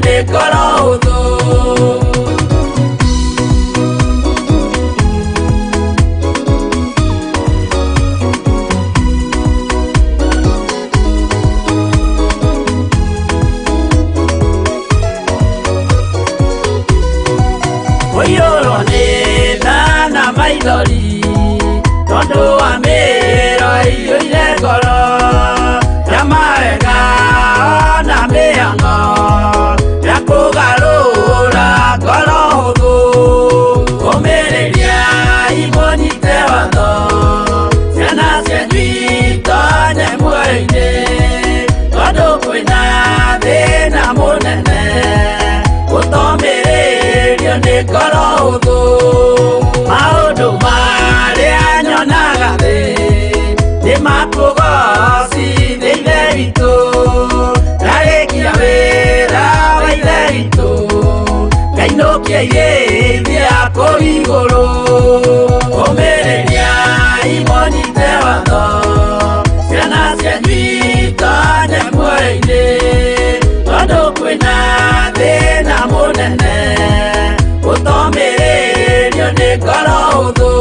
Nĩ ngoro hũthũ. Kũiyũrwo nĩ tha na maithori tondũ wa mĩĩro ĩiyũire ngoro ya mawega na mĩhang'o ya kũgarũra ngoro hũthũ. Ũmĩrĩria imũnyite watho, ciana cianyu itonye muoyo-inĩ, tondũ kwĩna thĩna mũnene gũtomĩrĩrio nĩ ngoro hũthũ. Maũndũ marĩa nyonaga thĩ nĩ makũgocithia Ithe witũ, ndarĩkia wĩra wa Ithe witũ, ngainũkia irĩithia kũu igũrũ. Ũmĩrĩria imũnyite watho, ciana cianyu itonye muoyo-inĩ, tondũ kwĩna thĩna mũnene gũtomĩrĩrio nĩ ngoro hũthũ.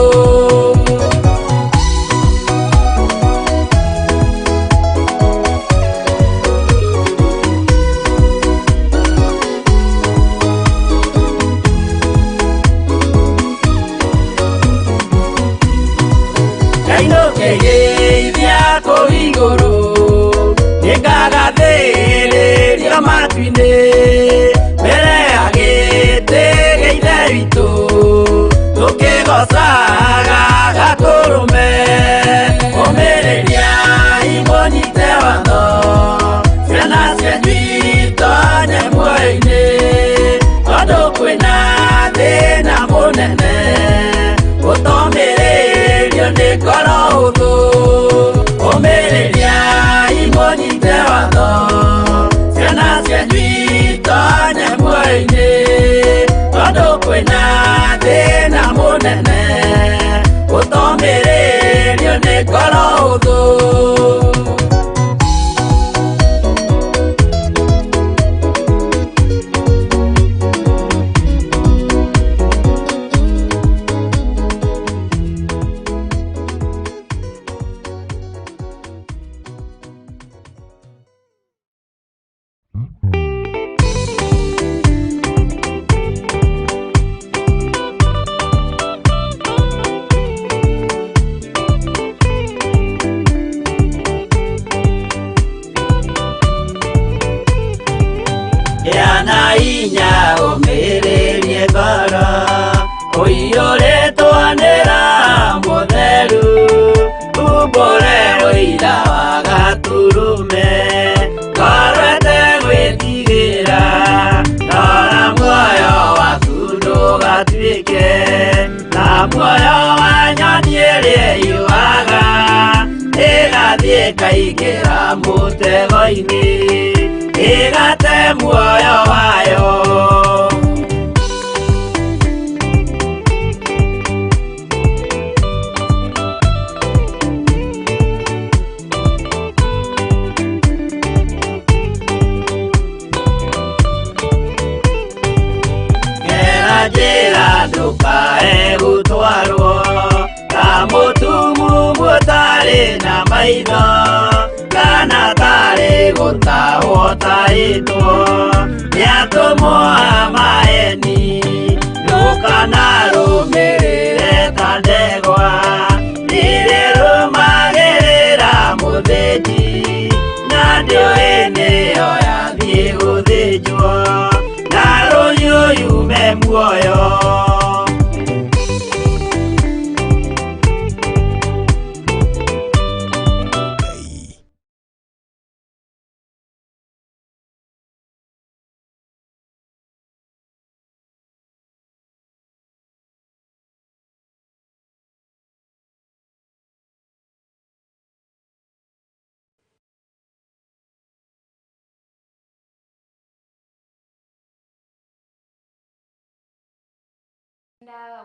Ngainũkĩrĩithia kũu igũrũ, nĩngagathĩrĩrio matu-inĩ, mbere ya gĩtĩ gĩa Ithe witũ, tũkĩgocaga Gatũrũme. Ũmĩrĩria imũnyite watho, ciana cianyu itonye muoyo-inĩ, tondũ kwĩna thĩna mũnene gũtomĩrĩrio nĩ ngoro hũthũ. Ũmĩrĩria imũnyite watho, ciana cianyu itonye muoyo-inĩ, tondũ kwĩna thĩna mũnene gũtomĩrĩrio nĩ ngoro hũthũ. Gĩa na hinya ũmĩrĩrie ngoro ũiyũrĩtwo nĩ Roho Mũtheru, umbũre ũira wa Gatũrũme, ngoro ĩtegwĩtigĩra, rora muoyo waku ndũgatuĩke ta muoyo wa nyoni ĩrĩa ĩyũaga, ĩgathiĩ ĩkaingĩra mũtego-inĩ, ĩgate muoyo wayo. Gera njĩra ndũkae gũtwarwo ta mũtumumu ũtarĩ na maitho, kana tarĩ gũtahwo tahĩtwo nĩ atũmwo a maeni. Ndũkanarũmĩrĩre ta ndegwa irĩrũmagĩrĩra mũthĩnji, na ndĩũĩ nĩyo yathiĩ gũthĩnjwo, na rũhiũ yume muoyo.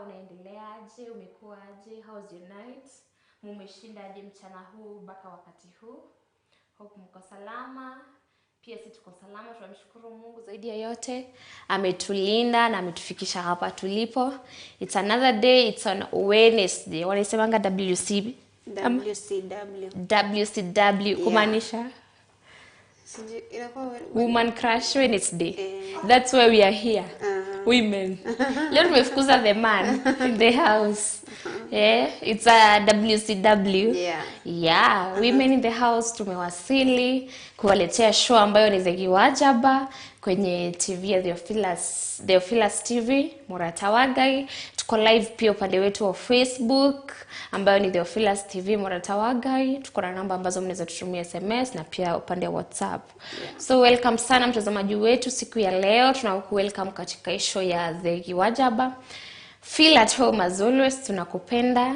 Unaendeleaje? Umekuwaje? How's your night? Mumeshindaje mchana huu mpaka wakati huu? Hope mko salama. Pia sisi tuko salama, tunamshukuru Mungu zaidi ya yote. Ametulinda na ametufikisha hapa tulipo. It's another day, it's on Wednesday. Wanaisemanga WC WCW. WCW kumaanisha Inakuwa Woman Crush Wednesday. Eh. That's why we are here. Women. Leo tumefukuza the man in the house. Yeah, it's a WCW. Yeah. Yeah, women in the house tumewasili kuwaletea show ambayo ni Zegi Wajaba kwenye TV ya Theophilus, Theophilus TV Murata Wagai. Tuko live pia upande wetu wa Facebook ambayo ni Theophilus TV Murata Wagai. Tuko na namba ambazo mnaweza tutumia SMS na pia upande wa WhatsApp. So welcome sana mtazamaji wetu siku ya leo, tunaku welcome katika show ya Zegi Wajaba. Feel at home as always, tunakupenda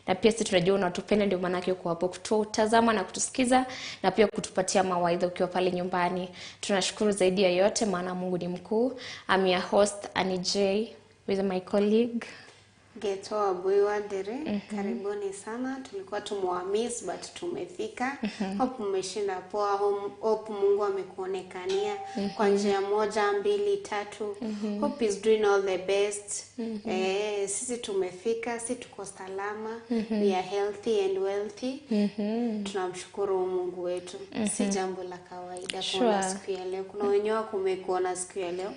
na pia sisi tunajua unatupenda, ndio maanake uko hapo kututazama na kutusikiza na pia kutupatia mawaidha ukiwa pale nyumbani. Tunashukuru zaidi ya yote, maana Mungu ni mkuu. I'm your host Annie J with my colleague. Getoa Bui Ndere, karibuni sana. Tulikuwa tumewamiss but tumefika. Hope mmeshinda poa. Hope Mungu amekuonekania kwa njia moja, mbili, tatu. Hope is doing all the best. Eh, sisi tumefika, si tuko salama. We are healthy and wealthy. Tunamshukuru Mungu wetu. Si jambo la kawaida kuona siku ya leo. Kuna wenyewe kumekuona siku ya leo.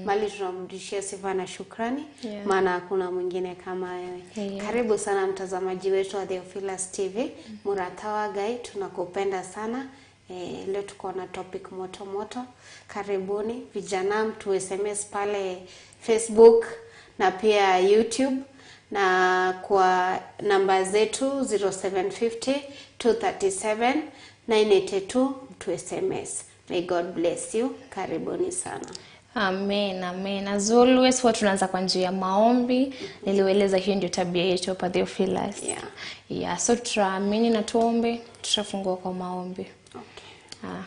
Bali tunamrudishia sifa na shukrani maana hakuna mwingine kama wewe. Karibu sana mtazamaji wetu wa Theophilus TV, Murata Wagai, tunakupenda sana. E, leo tuko na topic moto moto. Karibuni vijana, mtu SMS pale Facebook na pia YouTube na kwa namba zetu 0750 237 982 mtu SMS. May God bless you. Karibuni sana. Amen, amen. As always huwa tunaanza kwa njia ya maombi. Niliueleza hiyo ndio tabia yetu hapa Theophilus. Yeah, so tutaamini na tuombe, tutafungua kwa maombi. Okay. Ah.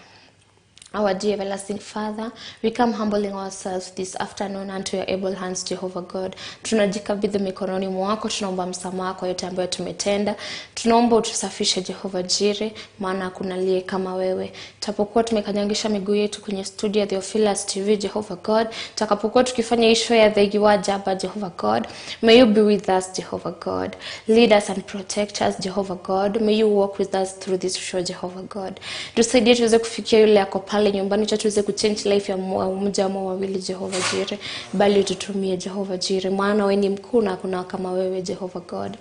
Our dear everlasting Father, we come humbling ourselves this afternoon unto your able hands, Jehovah God. Tunajikabidhi mikononi mwako, tunaomba msamaha kwa yote ambayo tumetenda. Tunaomba utusafishe Jehovah Jireh, maana hakuna aliye kama wewe. Tutapokuwa tumekanyagisha miguu yetu kwenye studio ya Theophilus TV, Jehovah God, tutakapokuwa tukifanya hii show ya The Wajaba, Jehovah God, may you be with us, Jehovah God. Lead us and protect us, Jehovah God. May you walk with us through this show, Jehovah God. Tusaidie tuweze kufikia yule ako pale nyumbani, cha tuweze kuchange life ya mmoja ama wawili, Jehovah Jireh, bali ututumie Jehovah Jireh, maana wewe ni mkuu na hakuna kama wewe, Jehovah God.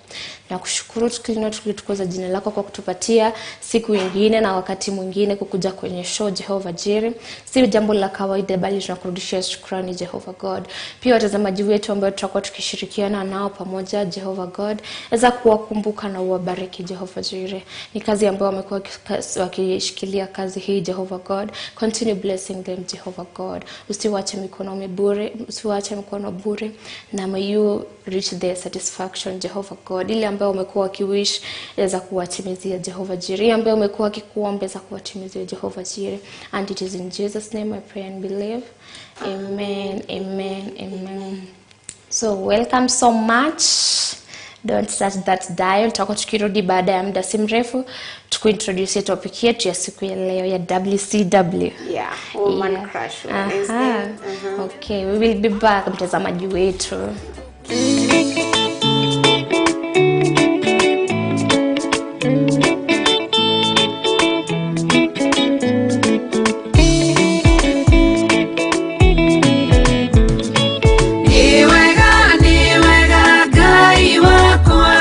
Na kushukuru tukiinua tukitukuza jina lako kwa kutupatia siku ingine na wakati mwingine kukuja kwenye show, Jehovah Jireh. Si jambo la kawaida, bali tunakurudishia shukrani, Jehovah God. Pia watazamaji wetu ambao tutakuwa tukishirikiana nao pamoja, Jehovah God, weza kuwakumbuka na uwabariki, Jehovah Jireh. Ni kazi ambayo wamekuwa wakishikilia kazi hii, Jehovah God. Continue blessing them, Jehovah God. Usiwache mikono bure, usiwache mikono bure, na may you reach their satisfaction, Jehovah God. Ile ambayo umekuwa wakiwish weza kuwatimizia, Jehovah Jireh. Ile ambayo umekuwa wakikuomba weza kuwatimizia, Jehovah Jireh. And it is in Jesus name I pray and believe. Amen, amen, amen. So welcome so much. Don't touch that dial. Tutakuwa tukirudi baada ya muda si mrefu tukuintroduce topic yetu ya siku ya leo ya WCW. Yeah, Woman Crush Wednesday. Aha. Okay, we will be back mtazamaji wetu. Nĩ wega, nĩ wega Ngai wakwa,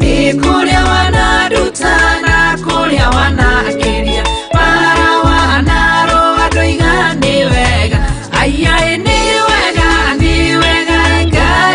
nĩ kũrĩa wananduta na kũrĩa wanakĩria, bara wanarũa ndoiga nĩ wega, aiaĩ nĩ wega, nĩ wega Ngai.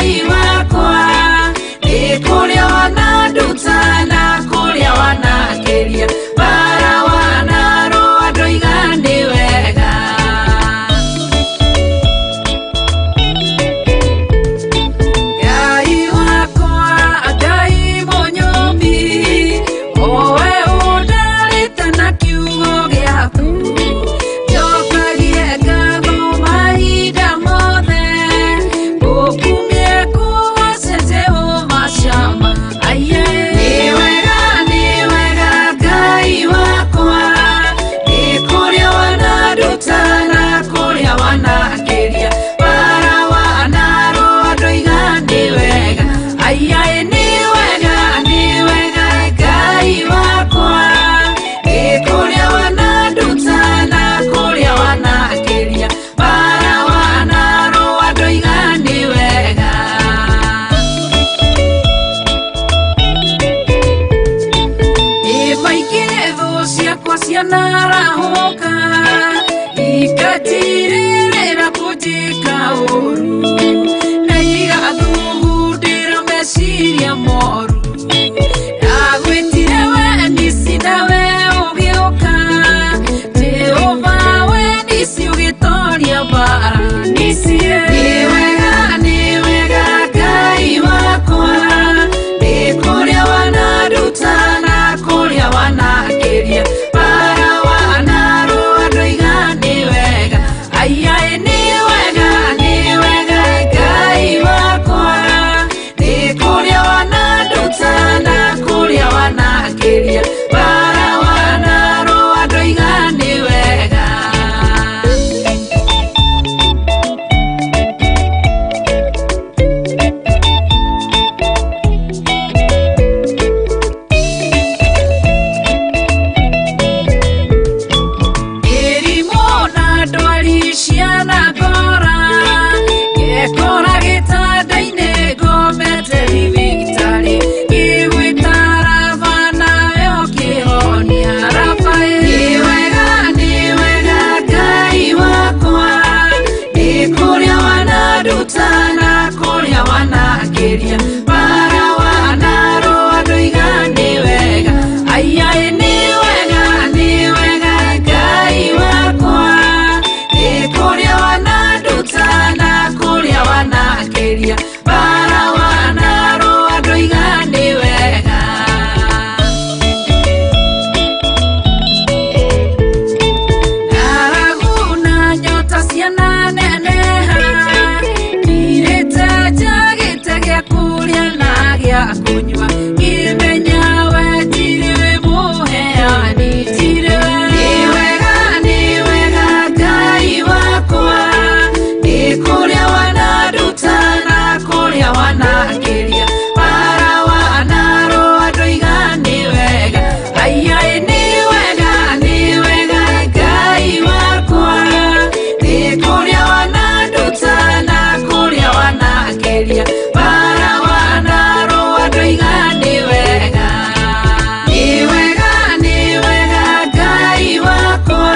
Nĩ wega, nĩ wega Ngai wakwa, nĩ kũrĩa wananduta na kũrĩa wanakĩria, bara wanarũa ndoiga nĩ wega. Mĩrimũ na ndwari cianangora, ngekora gĩtanda-inĩ ngomete thibitarĩ, ngĩgwĩta Raba nawe ũkĩhonia Raba ĩ. Nĩ wega, nĩ wega Ngai wakwa, nĩ kũrĩa wananduta na kũrĩa wanakĩria, bara wanarũa ndoiga nĩ wega. Aya ĩ nĩ wega, nĩ wega Ngai wakwa, nĩ kũrĩa wananduta na kũrĩa wanakĩria, bara wanarũa ndoiga nĩ wega. Ng'aragu na nyota ciananeneha, ndirĩte njagĩte gĩa kũrĩa na gĩa kũnyua, ngĩmenya we tirĩ mũheani, tirĩ we. Nĩ wega, nĩ wega Ngai wakwa, nĩ kũrĩa wananduta na kũrĩa wanakĩria, bara wanarũa ndoiga nĩ wega. Aya ĩ nĩ wega, nĩ wega Ngai wakwa, nĩ kũrĩa wananduta na kũrĩa wanakĩria, bara wanarũa ndoiga nĩ wega. Nĩ wega, nĩ wega Ngai wakwa,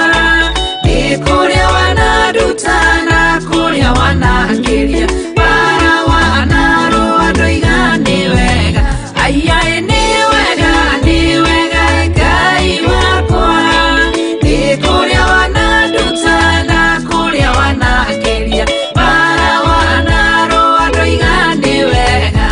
nĩ kũrĩa wananduta na kũrĩa wanakĩria, bara wanarũa ndoiga nĩ wega. Aya ĩ nĩ wega, nĩ wega Ngai wakwa, nĩ kũrĩa wananduta na kũrĩa wanakĩria, bara wanarũa ndoiga nĩ wega.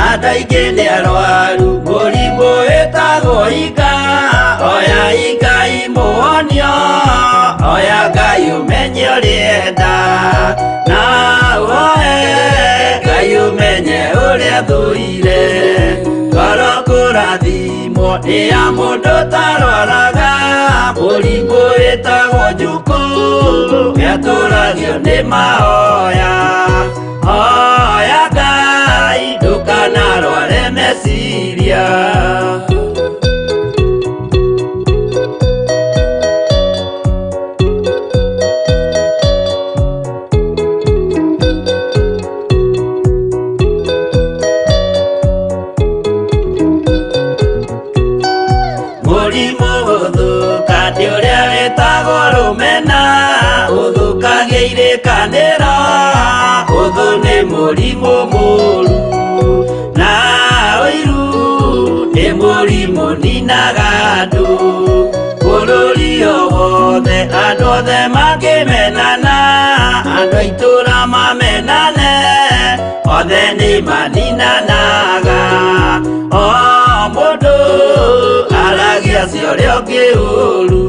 Andũ aingĩ nĩ arwaru mũrimũ wĩtagwo inga, oya Ngai mũhonio, oya Ngai ũmenye ũrĩa enda, na ũhoe Ngai ũmenye ũrĩa thũire, ngoro kũrathimwo nĩ ya mũndũ ũtarwaraga, mũrimũ wĩtagwo njukũ nĩatũragio nĩ mahoya, hoya Ngai ndũkanarware meciria. Mũrimũ gũthũka nĩ ũrĩa wĩtagwo rũmena, ũthũkagia irĩkanĩro, ũthũ nĩ mũrimũ mũru, na ũiru nĩ mũrimũ ninaga andũ, bũrũri o wothe andũ othe mangĩmenana, andũ a itũũra mamenane, othe nĩ maninanaga, o mũndũ aragia cia ũrĩa ũngĩ ũru.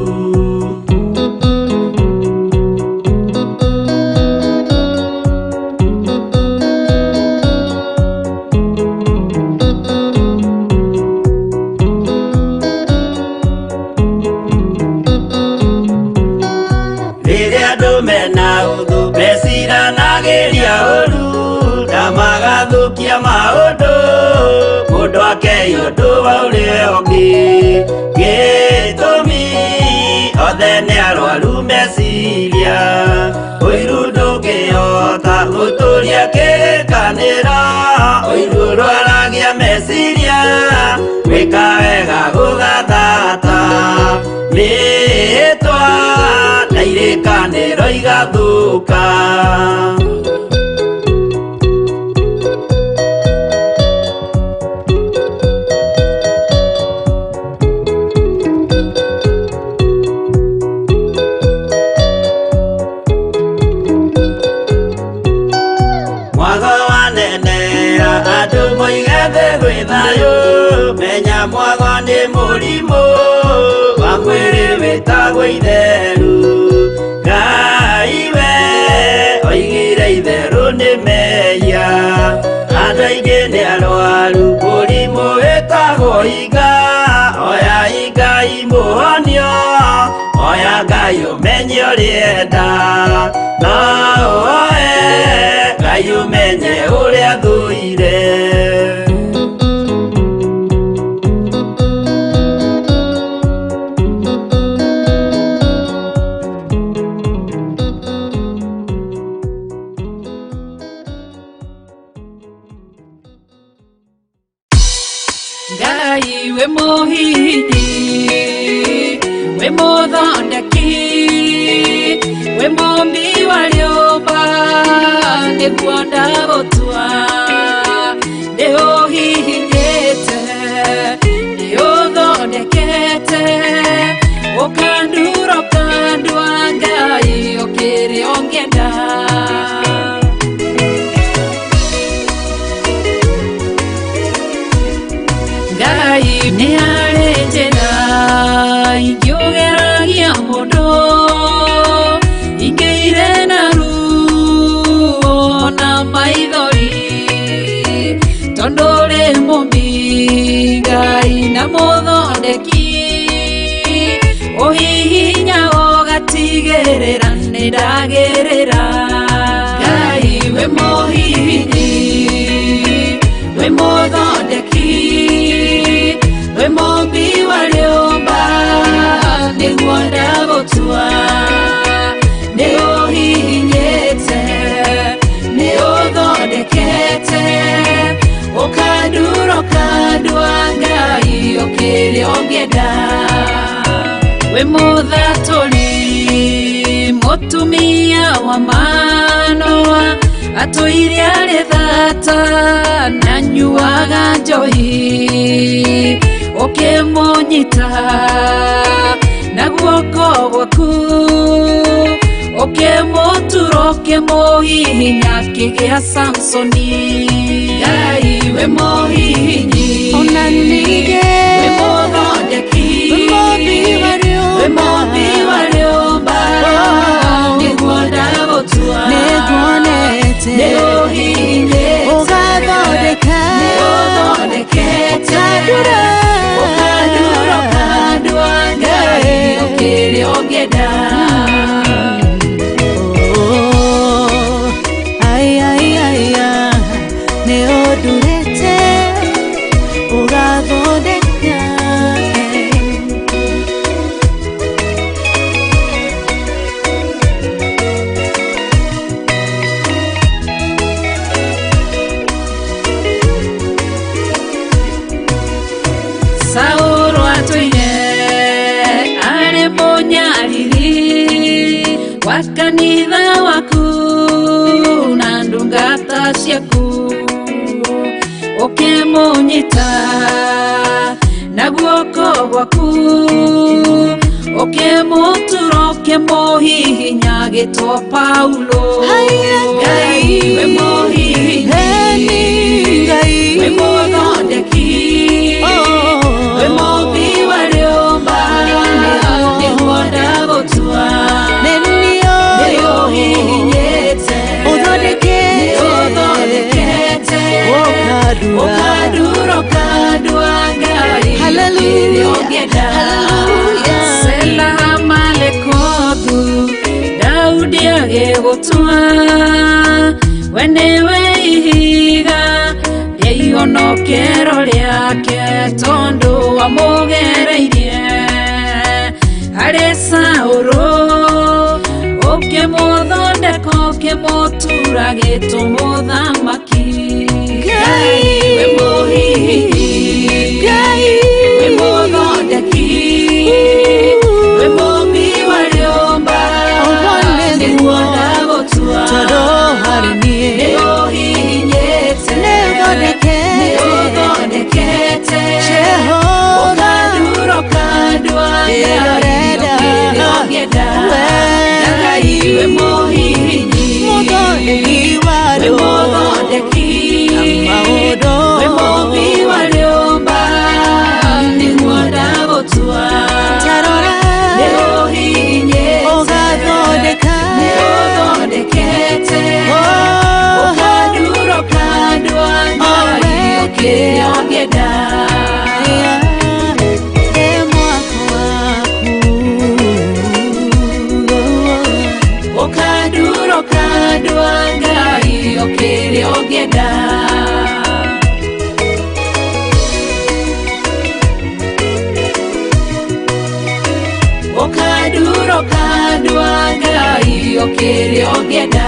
Rĩrĩa andũ mena ũthũ meciranagĩria ũru, na magathũkia maũndũ, mũndũ akei ũndũ wa ũrĩa ũngĩ, gĩtũmi othe nĩ arwaru meciria, ũiru ndũngĩhota gũtũria kĩrĩkanĩro, ũiru ũrwaragia meciria, gwĩka wega gũgathata, mĩhĩtwa na Irĩkanĩro igathũka. Mwago wanenea andũ moige thĩ gwĩ thayũ, menya mwago nĩ mũrimũ wa mwĩrĩ wĩtagwo itheru. Ngai we oigire itherũ nĩ mehia, andũ aingĩ nĩ arwaru mũrimũ wĩtagwo iga. Oya Ngai mũhonio, oya Ngai ũmenye ũrĩenda, no ũoe Ngai ũmenye ũrĩa thũire. Ngai wĩ mũhihinyi, wĩ mũthondeki, wĩ mũmbi wa rĩũmba, nĩguo ndagũtua. Nĩ ũhihinyĩte, nĩ ũthondekete, ũkandura ũkandua, Ngai ũkĩrĩ ũngĩenda. Ngai nĩ harĩ njĩra ingĩũgeragia mũndũ, ingĩire na ruo na maithori, tondũ ũrĩ mũmbi Ngai na mũthondeki, ũhihinya ũgatigĩrĩra nĩ ndagĩrĩra. Ngai wĩ mũhihinyi, wĩ mũthondeki, wĩ mũmbi wa rĩũmba, nĩguo ndagũtua. Nĩ ũhihinyĩte, nĩ ũthondekete, ũkandura ũkandua, Ngai ũkĩrĩ ũngĩenda. Wĩ mũthatũri mũtumia wa Manoa, atũire arĩ thata na nyuaga njohi, ũkĩmũnyita na guoko gwaku, ũkĩmũtura ũkĩmũhihinya akĩgĩa Samsoni. Ngai wĩ mũhihinyi, Ona ningĩ wĩ mũthondeki, wĩ mũmbi wa rĩũmba. Wĩ mũmbi wa rĩũmba, nĩguo ndagũtua. Nĩnguonete nĩ ũhihinyĩte, ũgathondeka, nĩ ũthondekete, ũkandura, ũkandura ũkandua, Ngai ũkĩrĩ ũngĩenda. Oh, ai, ai, ai, ah, nĩ ũndurĩte ũgathondeka. Saũlũ atũire arĩ mũnyariri wa kanitha waku na ndungata ciaku, ũkĩmũnyita na guoko gwaku, ũkĩmũtura ũkĩmũhihinya agĩtwo Paulo. Haiya, Ngai wĩ mũhihinyi, Eni Ngai, wĩ mũthondeki, Oh. wĩ mũmbi wa rĩũmba, nĩguo ndagũtua. Nĩ Nĩ niĩ ũhihinyĩte, ũthondekete, nĩ ũthondekete, ũkandura, ũkandura ũkandua, Ngai Hallelujah. ũkĩrĩ ũngĩenda. Hallelujah. Sela Malekothu, Daudi agĩgũtua, we nĩwe ihiga rĩa ihonokero rĩake, tondũ wamũgereirie harĩ Saũlũ, ũkĩmũthondeka ũkĩmũtura gĩtũmũthamaki. Ngai, wĩ mũhihinyi, Ngai, wĩ mũthondeki, wĩ mũmbi wa rĩũmba, Andũ a Ngai o kĩrĩa ũngĩenda. Ũkandura ũkandũ a Ngai o kĩrĩa ũngĩenda.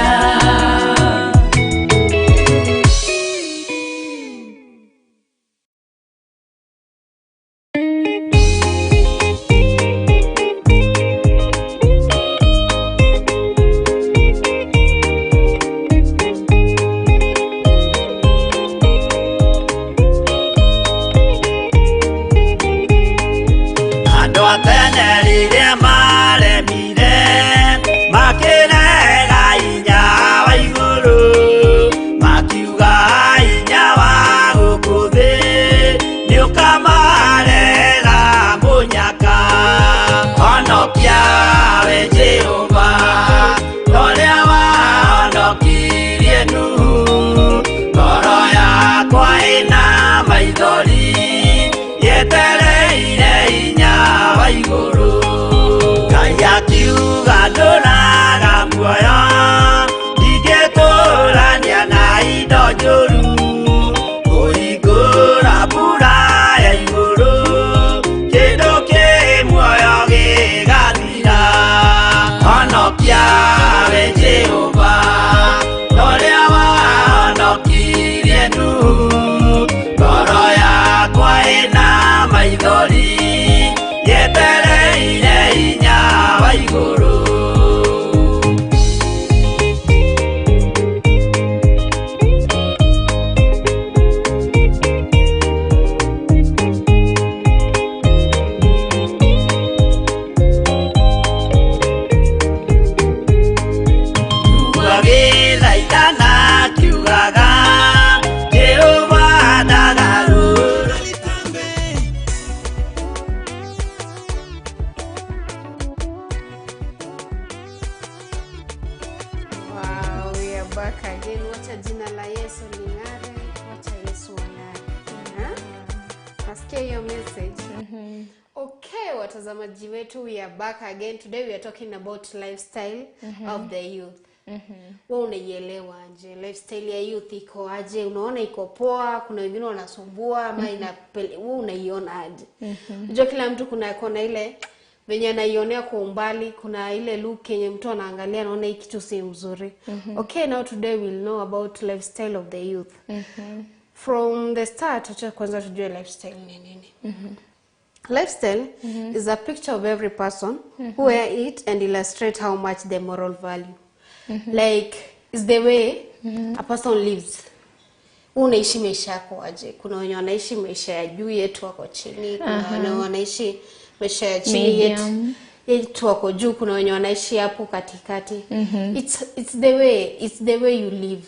Andũ a tene rĩrĩa maremire makĩrega hinya wa igũrũ, makiuga hinya wa gũkũ thĩ nĩũkamarehera mũnyaka. Honokia we Jehova torĩa wahonokirie Nuhu, ngoro yakwa ĩna maithori yetereire hinya wa igũrũ. Ngai akiuga ndũraga muoyo, ndingĩtũrania na indo njũru, kũhingũra mbura ya igũrũ, kĩndũ kĩ muoyo gĩgathira. Honokia we Jehova torĩa wahonokirie Nuhu, ngoro yakwa ĩna maithori yetereire hinya wa igũrũ. Agĩthaithana akiugaga Jehova ndagarũra. Wow, we are back again. Wacha jina la Yesu ling'are, wacha Yesu ang'are. Ha? Nasikia hiyo message. Okay, watazamaji wetu, we are back again. Today we are talking about lifestyle of the youth. Wewe unaielewa aje? Lifestyle ya youth iko aje? Unaona iko poa? Kuna wengine wanasumbua ama wewe unaiona aje? Unajua kila mtu kuna kona ile venye anaionea kwa umbali, kuna ile look yenye mtu anaangalia anaona hii kitu si mzuri. Okay, now today we'll know about lifestyle of the youth. From the start, acha kwanza tujue lifestyle ni nini. Lifestyle is a picture of every person who wear it and illustrate how much the moral value. Like, is the way a person lives. Unaishi maisha yako aje? Kuna wenye wanaishi maisha ya juu yetu wako chini, kuna wenye wanaishi maisha ya chini yetu Medium. yetu wako juu, kuna wenye wanaishi hapo katikati. It's the way you live.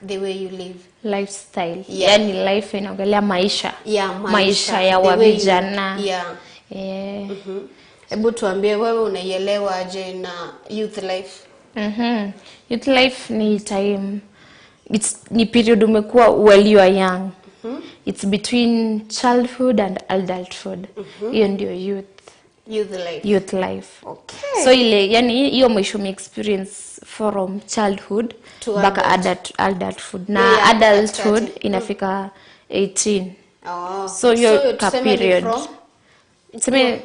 The way you live. Lifestyle. Yeah. Yani life inaongelea maisha. Yeah, maisha. Maisha ya The way you- wavijana. Yeah. Yeah. Hebu tuambie wewe unaielewa aje na youth life? Youth life ni time, it's ni period umekuwa while you are young. It's between childhood and adulthood. Hiyo ndio youth. Youth life. Youth life. Okay. So ile yani hiyo maisha ume experience from childhood To mpaka adulthood na Yeah, adulthood katikati. inafika 18. Oh. So hiyo ka tuseme ni period. Tuseme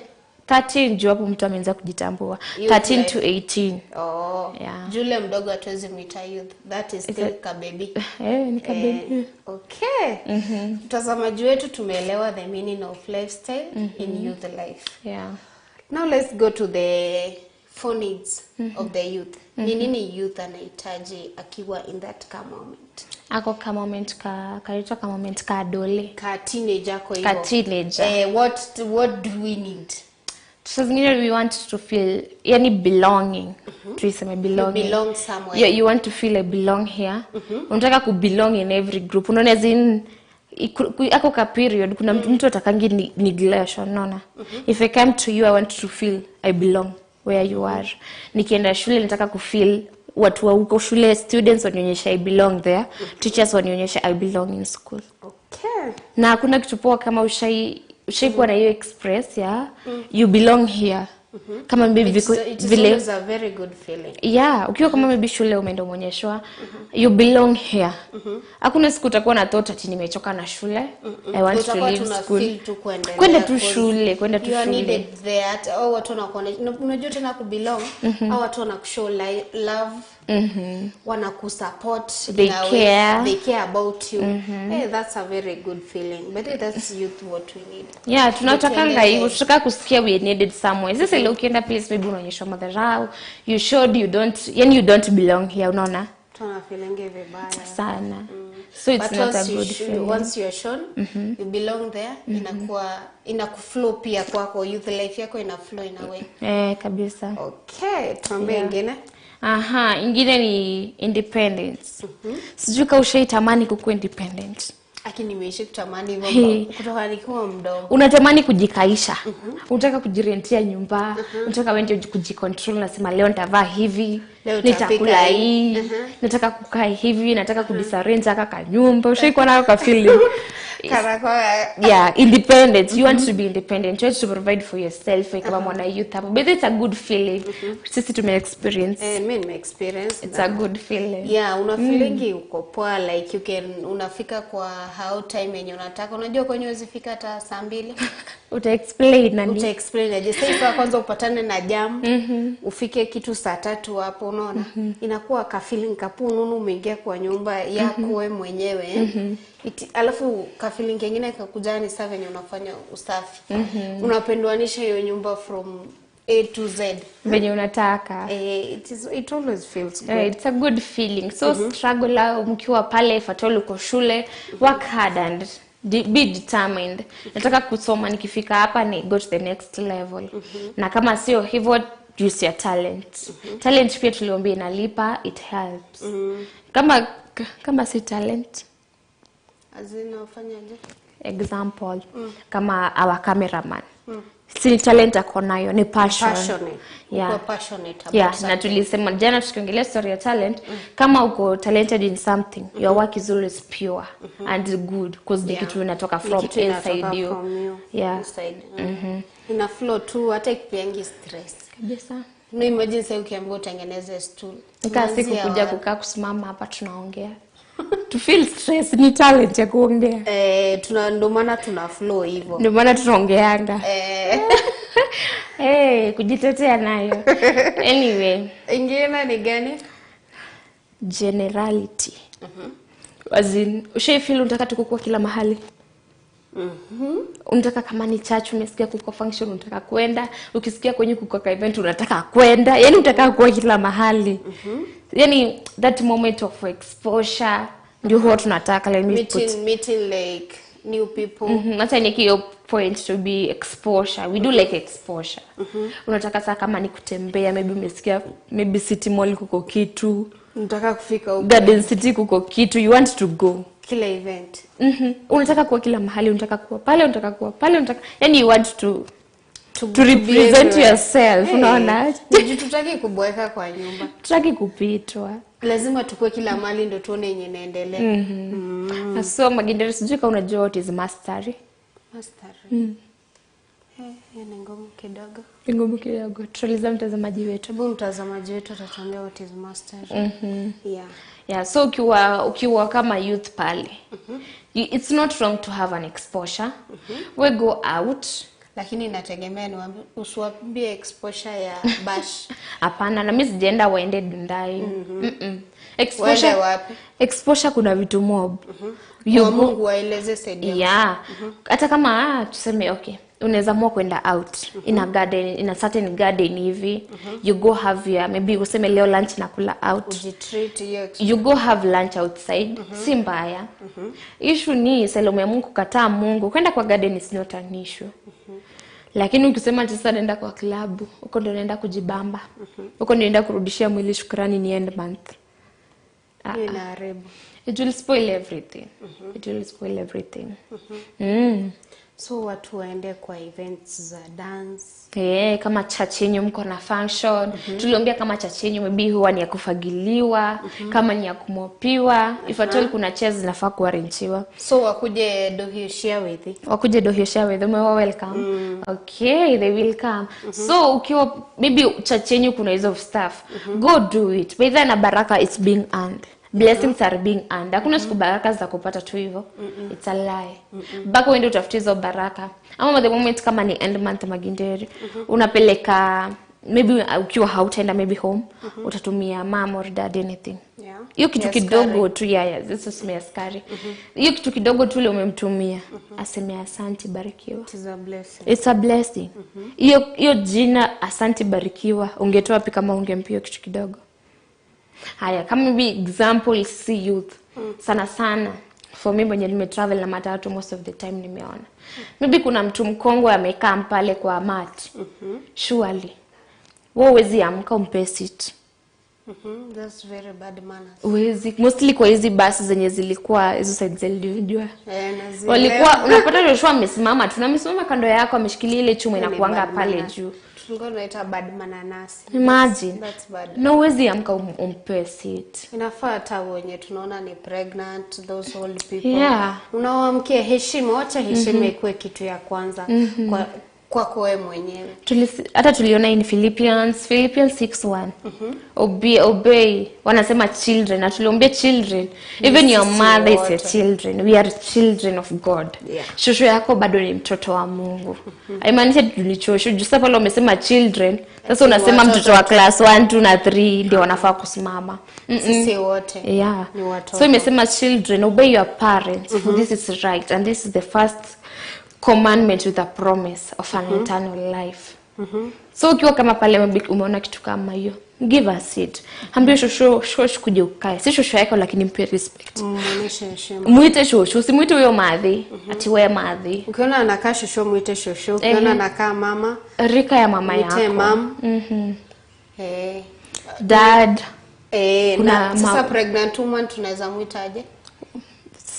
13 juu hapo mtu ameanza kujitambua. Youth 13 life. to 18. Oh. Yeah. Jule mdogo hatuwezi mwita youth. That is still kababy. Eh, ni kababy. Eh, okay. Mtazamaji wetu, tumeelewa the meaning of lifestyle in youth life. Yeah. Now let's go to the four needs of the youth. Ni nini youth anahitaji akiwa in that ka moment? Ako ka moment ka kaitwa ka moment ka adole. Ka teenager ako hivyo. Ka teenager. Eh, what do we need? Saa zingine we want to feel yani belonging. Tuiseme belonging. Belong somewhere. Yeah, you want to feel I belong here. Unataka ku belong in every group. Unaona, as in ako ka period kuna mtu atakangi neglection, unaona? If I come to you, I want to feel I belong where you are. Nikienda shule nataka kufeel watu wa huko shule, students wanionyesha I belong there, teachers wanionyesha I belong in school. Na hakuna kitu poa kama ushaikuwa na hiyo express ya you belong here. Kama maybe It is vile always a very good feeling. Yeah, ukiwa kama maybe shule umeenda umeonyeshwa you belong here. Hakuna siku utakuwa na thought ati nimechoka na shule. I want to Utakuwa leave tuna school. feel tu kuendelea, Kwenda tu 'cause shule, kwenda tu you are shule. needed there. Au watu wanakuona, unajua tena kubelong, au watu wanakushow love, wanakusupport They in a way, care. they care about you. Hey, that's a very good feeling, but that's youth what we need. Yeah, tunatakanga Tuendelee. hivyo, tunataka kusikia we needed somewhere. Sasa ile ukienda place maybe unaonyeshwa madharau, you showed you don't, yani you don't belong here, unaona? Tuna feeling vibaya Sana. So it's But not a once you good feeling. once you are shown you belong there, inakuwa inakuflow pia kwako, youth life yako ina flow in a way. Kabisa. Okay, tuambie ingine. Aha, ingine ni independence. Sijui kama ushaitamani kukuwa independent. Aki nimeishi kutamani hivyo Hey. kutoka nikiwa mdogo. Unatamani kujikaisha. Unataka kujirentia nyumba, unataka wewe kujicontrol, unasema leo nitavaa hivi, Leo utapika nitakula hii. hii, nataka kukaa hivi, nataka kudisarrange aka kanyumba. Ushaikuwa nayo ka feeling? Kana kwa Yeah, independent. You want to be independent. You want to provide for yourself kama mwana youth hapo. But it's a good feeling. Sisi tume experience. mimi nime experience. It's a good feeling. Yeah, una feeling uko poa, like you can unafika kwa how time yenye unataka. Unajua kwenye huwezi fika hata saa 2. Uta explain nani? Uta explain aje? Sasa ifaa kwanza upatane na jam, ufike kitu saa 3 hapo, unaona? Inakuwa ka feeling kapu nunu umeingia kwa nyumba yako wewe mwenyewe. Alafu ka feeling kingine kakuja ni saa venye unafanya usafi. Unapenduanisha hiyo nyumba from A to Z. Venye unataka. It always feels good. It's a good feeling. So struggle au mkiwa pale if at all uko shule, work hard and be determined. Nataka kusoma nikifika hapa ni go to the next level. Na kama sio hivyo, use your talent. Talent pia tuliomba inalipa, it helps. Kama si talent, Azina ufanyaje? example, kama our cameraman. Si talent ako nayo, ni passion. Passionate. Yeah. Uko passionate about Yeah, na something. tulisema jana tukiongelea story ya talent, kama uko talented in something, your work is always pure and good because ni Yeah. kitu inatoka Ni from kitu inatoka inside you. from you. Yeah. Inside. Ina flow tu, hata ikupeangi stress. Kabisa. No, imagine sasa ukiambiwa utengeneze stool. Nikaa siku Unaanzia kuja wapi? kukaa kusimama hapa tunaongea. To feel stress ni talent ya kuongea. Tuna ndio maana tuna flow hivyo. Ndio maana tunaongeanga. Kujitetea nayo. Anyway, Ingine ni gani? Generality. As in, ushaifeel unataka tu kukua kila mahali? Unataka kama ni church umesikia kuko function unataka kwenda, ukisikia kwenye kuko ka event unataka kwenda, yani unataka kuwa kila mahali. Yani that moment of exposure ndio huwa tunataka. Let me put Meeting like new people. Hata ni hiyo point to be exposure. We do like exposure. Unataka saa kama ni kutembea, maybe umesikia maybe City Mall kuko kitu, Unataka kufika huko. Garden City kuko kitu, you want to go. Kila event. Unataka kuwa kila mahali, unataka kuwa pale, unataka kuwa pale, unataka yani you want to To to represent be everywhere. yourself, Hey, unaona? Tutaki kuboeka kwa nyumba. Tutaki kupitwa. Lazima tukue kila mahali ndio tuone yenye inaendelea. So Magindere, sijui kama unajua what is mastery. Mastery. Hiyo ni ngumu kidogo. Ni ngumu kidogo. Tutauliza mtazamaji wetu. Hebu mtazamaji wetu atatuambia what is mastery. Yeah. Yeah, so ukiwa kama youth pale. It's not wrong to have an exposure. We go out. Lakini inategemea ni usiwaambie exposure ya bash. Hapana, na mimi sijaenda waende Dundai. Waende wapi? Exposure kuna vitu mob. Kwa Mungu waeleze side yao. Yeah. Hata kama tuseme okay, unaweza amua kwenda out in a garden, in a certain garden hivi. You go have your maybe useme leo lunch nakula out. Ujitreat hiyo You go have lunch outside. Si mbaya. Issue ni salomu ya Mungu kukataa Mungu. Kwenda kwa garden is not an issue. Lakini ukisema sasa naenda kwa klabu, huko ndio naenda kujibamba. Huko ndio naenda kurudishia mwili shukrani ni end month. Hiyo inaharibu. It will spoil everything. It will spoil everything. So watu waende kwa events za dance. Yeah, kama church yenyu mko na function. Tuliongea kama church yenyu maybe huwa ni ya kufagiliwa, kama ni ya kumopiwa. If at all kuna chairs zinafaa kuarrangiwa. So wakuje Dohioshia with. Wakuje Dohioshia with, umewa welcome. Okay, they will come. So ukiwa maybe church yenyu kuna hizo stuff, go do it. By then na baraka it's being earned. Blessings are being earned. Hakuna siku baraka za kupata tu hivyo. It's a lie. Mpaka uende utafute hizo baraka. Ama the moment kama ni end month Maginderi, unapeleka maybe ukiwa hautaenda maybe home, utatumia mom or dad anything. Yeah. Hiyo kitu Ya kidogo tu ya this is ya sukari. Hiyo kitu kidogo tu ile umemtumia, aseme asante barikiwa. It is a blessing. It's a blessing. Hiyo jina asante barikiwa ungetoa wapi kama ungempia kitu kidogo? Haya, kama maybe example si youth. Sana sana for me mwenye nimetravel na matatu most of the time nimeona. Maybe kuna mtu mkongwe amekaa pale kwa mat. Surely. Wewe huwezi amka umpe seat. That's very bad manners. Huwezi, mostly kwa hizi basi zenye zilikuwa hizo side zilijua. Nazielewa. Walikuwa unapata Joshua amesimama tu na amesimama kando yako ameshikilia ile chuma Ni inakuanga bad pale manners. juu. Tulikuwa tunaita bad mananasi. Imagine. That's bad. Na huwezi amka umpe seat. Inafaa hata wenye tunaona ni pregnant, those old people. Yeah. Unawaamkia heshima, wacha heshima ikuwe kitu ya kwanza kwa kwako wewe mwenyewe. Hata tuliona in Philippians 6:1. Obey, wanasema children, na tuliambia children. Even your Sisi mother is your wote. children. We are children of God. Yeah. Shosho yako bado ni mtoto wa Mungu. Haimaanishi ati ni shosho. Juu sasa pale umesema children, sasa unasema watoto mtoto wa class 1, 2 na 3 ndio wanafaa kusimama. Sisi wote. Yeah. Ni watoto. So imesema children, obey your parents, for this is right and this is the first commandment with a promise of an eternal life. So ukiwa kama pale maybe umeona kitu kama hiyo, give us it. Ambie shosho, shosho kuja ukae. Si shosho yako lakini mpe respect. Muonyeshe heshima. Muite shosho, usimuite huyo madhi. Ati wewe madhi. Ukiona anakaa shosho muite shosho, ukiona anakaa mama Rika ya mama muite yako. mam. Dad. Kuna Na sasa pregnant woman tunaweza muitaje?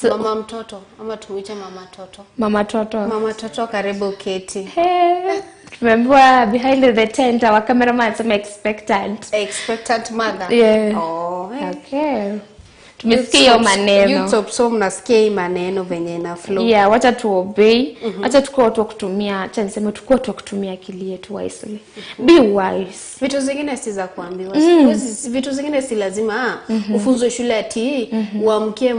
So, Mama mtoto ama tumuite mama toto? Mama toto. Mama toto, karibu keti. Hey, tumeambiwa behind the tent our cameraman anasema expectant. Expectant mother. Yeah. Oh, hey. Okay. Tumesikia hiyo maneno. YouTube, so mnasikia hii maneno venye ina flow. Yeah, wacha tu obey. Wacha tukue watu wa kutumia, acha niseme tukue watu wa kutumia akili yetu wisely. Be wise. Vitu zingine si za kuambiwa. Vitu zingine si lazima ufunzwe shule ati uamkie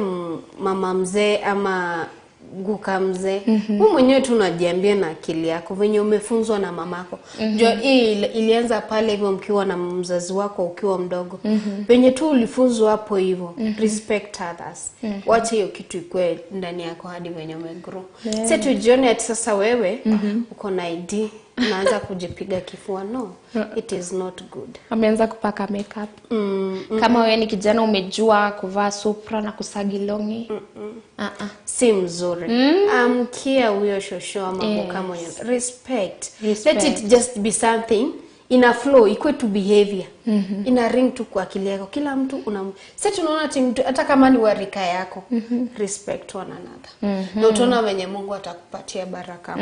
mama mzee ama guka mzee. Wewe mwenyewe tu unajiambia na akili yako venye umefunzwa na mamako. Jua hii ilianza pale hivyo mkiwa na mzazi wako ukiwa mdogo. Venye tu ulifunzwa hapo hivyo. Respect others. Wacha hiyo kitu ikue ndani yako hadi venye umegrow. Sasa tujione ati sasa wewe uko na ID unaanza kujipiga kifua. No, it is not good. Ameanza kupaka makeup. Kama wewe ni kijana umejua kuvaa supra na kusagi longi. Si mzuri. Amkia huyo shosho ama guka mwenye. Respect. Respect. Let it just be something ina flow, ikuwe tu behavior. Ina ring tu kwa akili yako. Kila mtu una sasa tunaona ati mtu hata kama ni wa rika yako. Respect one another. Na utaona venye Mungu atakupatia baraka.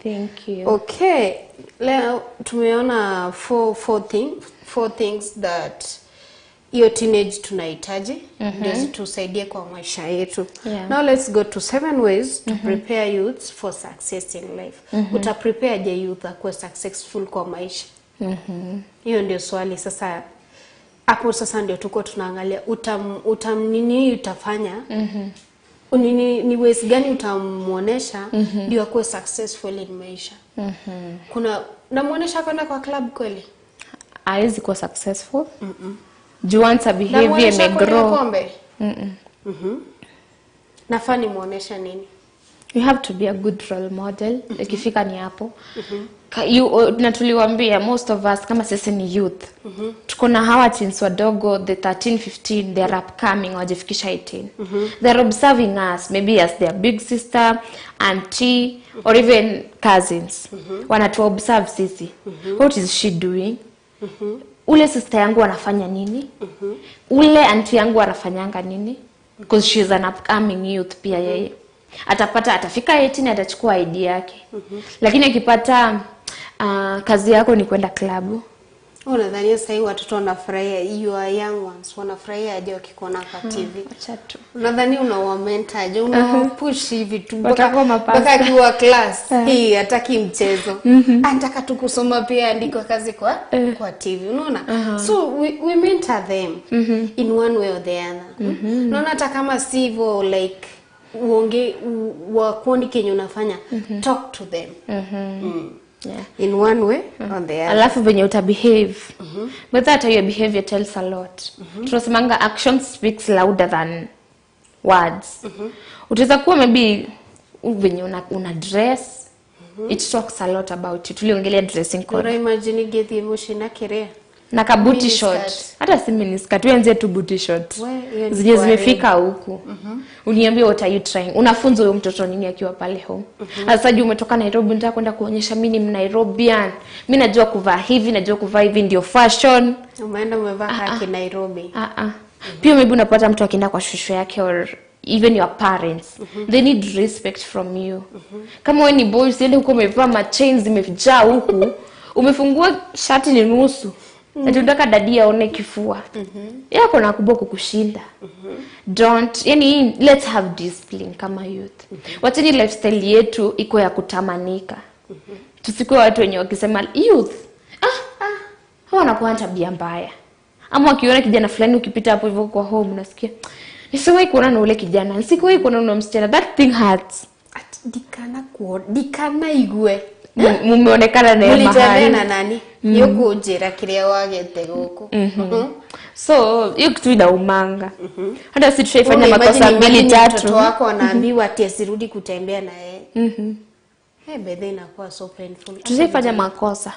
Thank you. Okay, leo tumeona four things that hiyo teenage tunahitaji ndio zitusaidie kwa maisha yetu. Yeah. Now let's go to 7 ways to prepare youths for success in life. Uta prepare je youth akuwe successful kwa maisha? Hiyo ndio swali sasa. Hapo sasa ndio tuko tunaangalia utam nini utafanya ni ways gani utamuonesha ndio akuwe successful in maisha. Kuna namuonesha kwenda kwa club kweli? Hawezi kuwa successful. Juu once a behavior Namuonesha kunywa imegrow. pombe? Nafaa nimuonesha nini? You have to be a good role model. Ikifika ni hapo. Na tuliwaambia most of us kama sisi ni youth. Tuko na hawa teens wadogo, the 13, 15, they are upcoming, hawajafikisha 18. They are observing us maybe as their big sister, auntie or even cousins. Wanatu observe sisi. What is she doing? Ule sister yangu anafanya nini? Ule auntie yangu anafanyanga nini? Because she is an upcoming youth pia yeye. Atapata, atafika 18, atachukua ID yake. Lakini akipata kazi yako ni kwenda klabu. Unadhania sahii watoto wanafurahia, your young ones wanafurahia aje wakikuona kwa TV? Acha tu. Unadhani unawamenta aje, unawapush hivi tu Watakuwa mapasta. mpaka akiwa class hii hataki mchezo, anataka tu kusoma pia andikwe kazi kwa TV, unaona? So we mentor them in one way or the other. Unaona, hata kama si hivyo, like uonge wakuoni kenye unafanya, talk to them. Yeah. In one way or the other. Alafu venye utabehave, but that your behavior tells a lot. Tunasemanga action speaks louder than words. Utaweza kuwa maybe venye una dress, it talks a lot about you. Tuliongelea dressing code. Ura imagine gethi mushina kiria Na ka booty Mini short. skirt. Hata si mini skirt, uanzie tu booty short We, hiyo ni zenye kwa zimefika huku. Uniambie, what are you trying, unafunza huyo mtoto nini akiwa pale home? Sasa juu umetoka Nairobi, unataka kwenda kuonyesha mimi ni Nairobian, mimi najua kuvaa hivi, najua kuvaa hivi ndio fashion. Umeenda umevaa haki Nairobi. Ah, ah. Pia maybe unapata mtu akienda kwa shosho yake or even your parents, they need respect from you. Kama wewe ni boy, usiende huko umevaa machains zimejaa huku, umefungua shati ni nusu, ati unataka daddy aone kifua yako na kubwa kukushinda. Don't, yani, let's have discipline kama youth. Wacheni lifestyle yetu iko ya kutamanika. Tusikuwe watu wenye wakisema youth, ah, hawa wanakuwa na tabia mbaya, ama wakiona kijana fulani ukipita hapo hivyo kwa home, unasikia, "Nisiwahi kuona na ule kijana, nisikuwahi kuona na msichana." That thing hurts. Ati ndikana kuo ndikana igue. Mumeonekana naye Mulitembea mahali. na nani yũkũnjĩra kĩrĩa wagete gũkũ. So hiyo kitu inaumanga. Hata si tushaifanya Una makosa imagine- mbili imagine tatu. mtoto wako anaambiwa ati asirudi kutembea na yeye. Hey, bedhe inakuwa so painful. Tushaifanya makosa.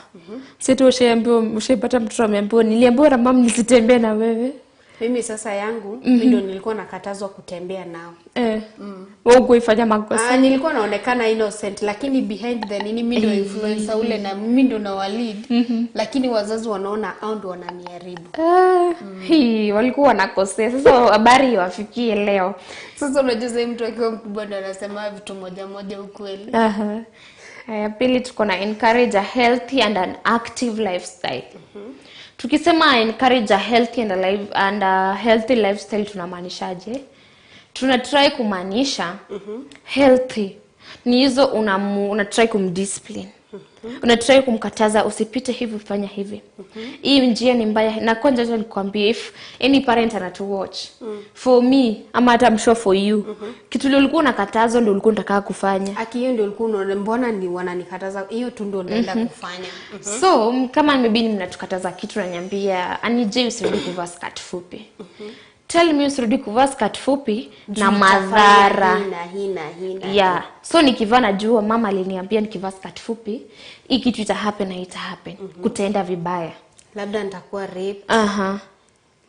Si tu ushaambiwa, ushaipata mtoto ameambiwa, "Niliambiwa na mama nisitembee na wewe." Mimi sasa yangu, mimi ndo nilikuwa nakatazwa kutembea nao. Eh, wewe ukuifanya makosa. Ah, nilikuwa naonekana innocent, lakini behind the nini, mimi ndo influencer ule na mimi ndo na lead, lakini wazazi wanaona au ndo wananiharibu. Ah, hii walikuwa wanakosea. Sasa habari iwafikie leo. Sasa unajua sasa mtu akiwa mkubwa ndo anasema vitu moja moja ukweli. Aha. Haya, pili tuko na encourage a healthy and an active lifestyle. Tukisema encourage a healthy and a healthy lifestyle, tunamaanishaje? Tuna try kumaanisha healthy ni hizo una try kumdiscipline, una try kumkataza, usipite hivi, fanya hivi, hii njia ni mbaya. Na kwanza acha nikwambie, if any parent anatu watch, for me ama hata I'm sure for you, kitu ile ulikuwa unakatazwa ndio ulikuwa unataka kufanya. Aki hiyo ndio ulikuwa unaona mbona ni wananikataza hiyo tu ndio naenda kufanya. So kama maybe mnatukataza kitu, nanyambia, "Anije, usirudi kuvaa skirt fupi." Tell me usirudi kuvaa skirt fupi na madhara. Hii na hii na hii na Yeah, so nikivaa najua mama aliniambia nikivaa skirt fupi hii kitu ita happen na ita happen, kutaenda vibaya. Labda nitakuwa rape,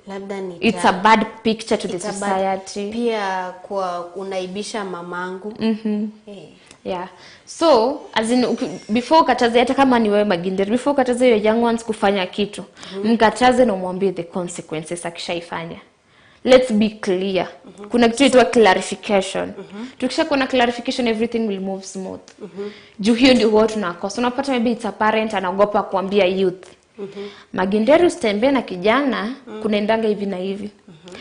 labda nita It's a bad picture to the it's a bad- society. Pia kwa unaibisha mamangu. Eh. Yeah, so as in, before ukataze, hata kama ni wewe Maginderi, before ukataze your young ones kufanya kitu, mkataze na umwambie the consequences akishaifanya. Let's be clear. Kuna kitu inaitwa clarification. Tukisha kuwa na clarification, everything will move smooth. Juu hiyo ndio huwa tunakosa. Unapata maybe it's a parent anaogopa kuambia youth, "Maginderi, usitembee na kijana, kunaendanga hivi na hivi."